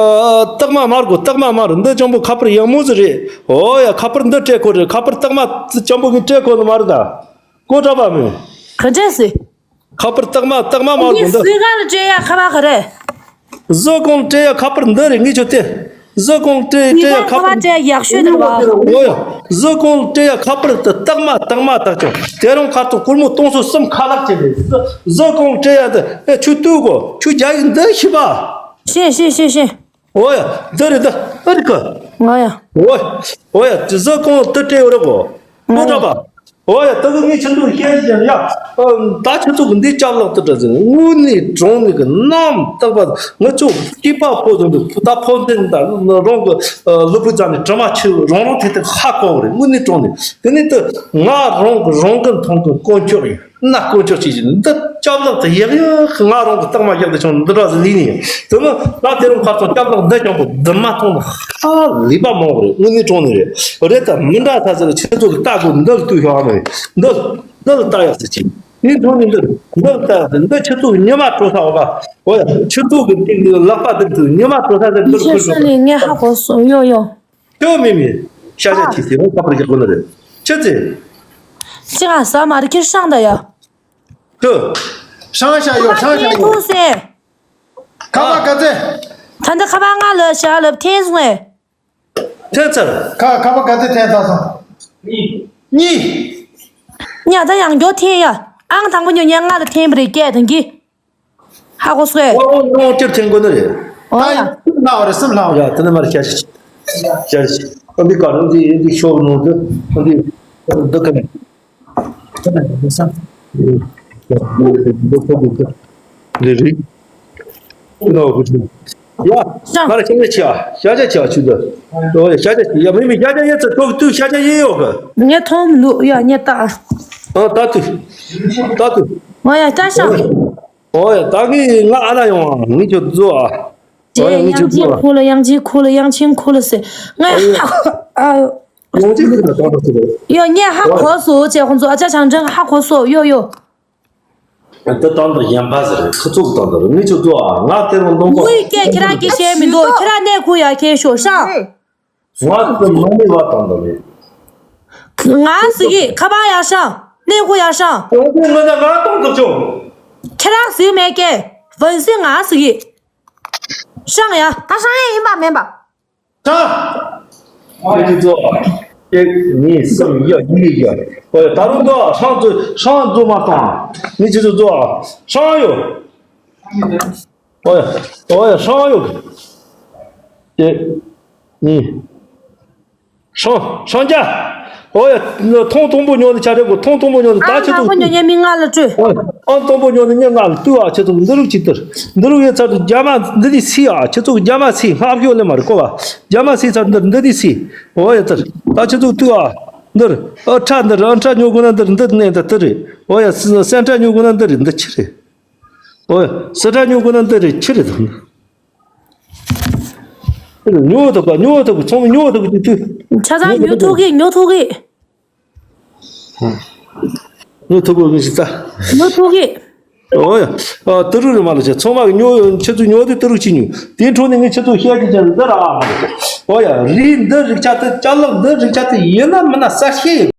སྟག་མ་མར་གོ། སྟག་མ་མར་འདི་ཅང་པོ་ཁ་པར་ཡག་མོ་ཟིག་རེད། ཨོ་ཡ། ཁ་པར་འདི་སྤྲད་གོ་རེད། ཁ་པར་སྟག་མ་ཅང་པོ་གི་སྤྲད་གོ་ནི་མ་རེད་ད། གོ་དྲ་བ་མེད། ག་འདྲས་སེ། ཁ་པར་སྟག་མ་སྟག་མ་མར་གོ་འདི། སུས་ག་ལ་སྤྲད་ཡ་ཁ་པར་ག་རེད། གཟི་གོང་སྤྲད་ཡ་ཁ་པར་འདི་རེད། ངས་ཁྱོད་དེ། གཟི་གོང་སྤྲད་སྤྲད་ཡ་ཁ་པར། ཁ་པར་སྤྲད་ཡག་ཤོས་དེ་རེད་བ། ཨོ་ཡ། གཟི་གོང་སྤྲད་ཡ་ཁ་པར་དེ་སྟག་མ་སྟག་མ་དག་ཅིང་དེ་རིང་ཁ་ཐུག་སྒོར་མོ་སྟོང་སོ་གསུམ་ཁ་ལག་བྱས་ནས་གཟི་གཟི་གོང་སྤྲད་ཡ་དེ། ཨེ་ཁྱོད་ལྟོས་གོ། ཁྱོད་རྒྱ་ཡིག་འདི་ཤེས་པ། ཤེས་ཤེས་ཤེས་ཤེས། ཨོ་ཡ། འདི་རེད་ད། ཨ་རི་ཀ། ཨོ་ཡ། ཨོ་ཡ། ཨོ་ཡ། དེ་གཟི་གོང་དེ་སྤྲད་ཡོད་རེད་གོ། ཨོ་ཡ། ཨོ་ཡ། ད་གི་ངས་ཁྱེད་ཚོ་བཤད་ཀྱི་ཡ། ཨ་ད་ཁྱེད་ཚོ་གི་འདི་སྐྱབས་ལག་ཏུ་འདྲ་ཟིན་དངོས་གནས་དྲང་གནས་ཀྱི་རྣམ་རྟོག་པ། ང་ཚོ་སྐྱེས་པ་ཕོ་བཟང་དུ་ད་ཕོ་འདི་ད་རང་གི་ལུས་པོའི་རྩ་ནས་དྲི་མ་ཆེ་རང་རང་ཐད་ཐད་ཧ་གོ་བ་རེད། དངོས་གནས་དྲང་གནས་དེ་ནས་དུ་ང་རང་གི་རང་གི་མཐོང་གི་དཀོན་མཆོག་ཡིན། ན་དཀོན་མཆོག་ཅིག་ཅིག་འདི་སྐྱབས་ལག་ཏུ་ཡག་ཡག་ང་རང་གི་རྟགས་མ་བཞག་ཏུ་བྱུང་འདི་འདྲ་ཟིག་ལས་ནས་དེ་ནི་ང་དེ་རིང་ཁ་སང་སྐྱབས་ལག་འདི་ཀྱང་པོ་འདི་མ་མཐོང་ན་ཧ་ལས་པ་མང་བ་རེད། དངོས་གནས་དྲང་གནས་རེད། རེད་ད་མི་འདྲ་ཐ་ཟེར་ཁྱེད་ཚོ་གི་ལྟ་དགོས། འདི་ལ་ལྟོས་ཤོག་ཨ་མ་རེད། འདི་འདི་ལ་ལྟ་ཡག་ཟེར་ཅིག་ངའི་འགྲོ་ནི་འདི་འདི་ལྟ་འདི་ཁྱི་ཚོགས་ཉི་མ་དྲོ་ས་འོ་ག་འོ་ཡ། ཁྱི་ཚོགས་ཀྱི་སྟེང་གི་ལག་པ་འདི་ཚོ་ཉི་མ་དྲོ་ས་འདི་འདིར་ཁུར་ཤོག་ངས་ཧ་གོ་སོང་། ཡོ་ཡོ། ཁྱོད་མི་མི། ཤ་ཤ་ཆི་ཟེར་བ་ཁ་པར་རྒྱག་གོ་ནི་རེད། ཁྱི་ཚེ། ཅི་ང་ཟ་མ་རེད། ཁྱེད་ཧྲང་ད་ཡ། ཁྱོད། ཧྲང་ཤ་ཡོ། ཧྲང་ཤ་ཡོ། ཐུག་སེ། ཁ་པར་ག་ཚད། ད་ལྟ་ཁ་པར་ང་ལ་ཞག་ལ་འཐེན་སོང་ངས། འཐེན་ཚར། ཁ་ཁ་པར་ག་ཚད་འཐེན་ཚར་སོང་། གཉིས། གཉིས། ཉ་ད་ཡང་མགྱོགས་འཐེན་ཡ། ཨང་དང་པོ་ཉོ་ཉན་ང་ལ་འཐེན་པ་རེད་སྐད་དང་གི། ཧ་གོ་སོང་ངས། ཨོ་ཨོ་ནོ་ཅིར་འཐེན་དགོས་ནི་རེད། ཨོ་ཡ། ད་ཡང་སུམ་ལྷག་བ་རེད། སུམ་ལྷག་བ། ཡ་དེ་ནས་མར་བཤད་ཤིག་བཤད་ཤིག་ཨ་འདི་ག་རུ་འདི་འདི་ཤོག་ནོ་འདི་འདི་འདི་ག་ནས། འདི་ཁ་ནས་འདི་ས། འདི་ཁ་འདི་ཁ། འདི་རི། ནོ་ཧུ་ཅུ། ཡ། ཤ། ང་ལ་ཤ་ཅག་ཆེ་བ། ཤ་ཅག་ཆེ་བ་ཆུ་ཚོད། ཨོ་ཡ། ཤ་ཅག་ཡ། མི་མི་ཤ་ཅག་ཡེ་ཚ་ཐོག་ཏུ་ཤ་ཅག་ཡེ་ཡོད་གི། ངས་མཐོང་མི་འདུག་ཡ། ངས་ལྟ། ཨ་ལྟ་ཐུ། ལྟ་ཐུ། ཨོ་ཡ། ལྟ་ཤ། ཨོ་ཡ། ད་གི་ང་ཨ་ན་ཡོང་ཨ། ངི་ཁྱོད་ཛོ་ཨ། ཨོ་ཡ། ངི་ཁྱོད་ཛོ་ཨ། དབྱངས་ཅན་ཁུ་ལ། དབྱངས་ཅན་ཁུ་ལ། དབྱངས་ཅན་ཁུ་ལ་ཟེར། ང་ཨ། དབྱངས་ཅན་ཁུ་ལ་ཏོང་ཏོ་ཟེར། ཡོ། ངས་ཧ་གོ་སོང་ཅེ་ཁོང་ཚོ། ཨ་ཅག་ཆང་ཅང་ཧ་གོ་སོང་། ཡོ་ཡོ། འདི་ཏོང་ཏོ་གཞན་པ་ཟེར། ཁུ་ཚུགས་ཏོང་ཏོ་རེད། ངི་ཁྱོད་ཛོ་ཨ། ང་དེ་རུ་འདོང་གོ། ངུའི་སྐད་ཁྱེད་རང་གིས་བཤད་མི་འདུག་ཁྱེད་རང་གནས་ཁུ་ཡ་ཁྱེད་ཤོག་ཤ། ང་ཚོ་མ་ནི་བ་དང་དང་མེད། ང་ཟིག་གི་ཁ་པར་ཡར་ཤང་། གནས་ཁུ་ཡར་ཤང་། ཁྱོད་ཚོ་ང་ད་ང་དང་དུ་ཆོག་ཁྱེད་རང་ཟིག་མེད་ཀེ། ཝན་སི་ང་ཟིག་གི་ཤང་ཡ། ད་ཤང་ཡ་ཡིན་པ་མིན་པ། ཤང་། ཁྱེད་ཚོ་གཅིག་གཉིས་གསུམ་བཞི་བཞི་བཞི། ཨོ་ཡ། ད་རུང་འདུག་ཤང་ཚོ་ཤང་ཚོ་མ་བཏང་། ངས་ཁྱེད་ཚོ་ཚོ་ཤང་ཡོད། ཨོ་ཡ། ཨོ་ཡ། ཤང་ཡོད། གཅིག་གཉིས། ཤང་། ཤང་རྒྱ། ཨོ་ཡ། ཐོང་ཐོང་པོ་ཉོ་ནི་ཆ་རེ་གོ། ཐོང་ཐོང་པོ་ཉོ་ནི། ད་ཨང་ཁྱེད་དང་པོ་ཚོ་ཉོ་ཉན་མི་ང་ལ་སྤྲོད། ཨོ་ཡ། ཨང་དང་པོ་ཉོ་ནི་ངས་ང་ལ་སྤྲོད་ཨ། ཁྱེད་ཚོ་འདི་རུ་གཅིག་ཏུ། འདི་རུ་ཡོད་ཚར་དུ་རྒྱ་མ་འདི་ནི་སི་ཨ། ཁྱེད་ཚོ་རྒྱ་མ་སི་སྔགས་ཤོག་ལེ་མ་རེད་གོ་བ། རྒྱ་མ་སི་ཚར་འདི་འདི་ནི་སི། ཨོ་ཡ། ཚར་ད་ཁྱེད་ཚོ་སྤྲོད་ཨ། འདིར་ཨ་ཁྲ། འདིར་ཨ་ཁྲ་ཉོ་དགོས་ན་འདིར་འདི་ནས་འདི་འདི་རེད། ཨོ་ཡ། སི་སན་ཁྲ་ཉོ་དགོས་ན་འདི་རེད། འདི་ཁྱི་རེད། ཨོ་ཡ། སི་ཁྲ་ཉོ་དགོས་ན་འདི་རེད། ཁྱི་རེད་དང་། ཉོ་ཐུབ་པ། ཉོ་ཐུབ་པ། ཚང་མ་ཉོ་ཐུབ་པ་དུས། ཆ་ཚང་ཉོ་ཐུབ་གི། ཉོ་ཐུབ་གི། ཉོ་ཐུབ་པ་མི་ཞིག་ད། ཉོ་ཐུབ་གི། ཨོ་ཡ། ཨ་ཏི་རུ་རི་མ་ལ་ཆེ། ཚང་མ་གི་ཉོ། ཁྱེད་ཚོ་ཉོ་དུས་ཏི་རུ་གཅིག་ཉོ། དེའི་འཕྲོ་ནས་ངས་ཁྱེད་ཚོ་བཤད་ཀྱི་ཅན་འདི་ར་ཨ་མ་རེད། ཨོ་ཡ། རིགས་འདི་རིགས་ཆ་དེ། ཅ་ལག་འདི་རིགས་ཆ་དེ་ཡིན་ན་མིན་ན་གསར་ཤེས་ཡིན།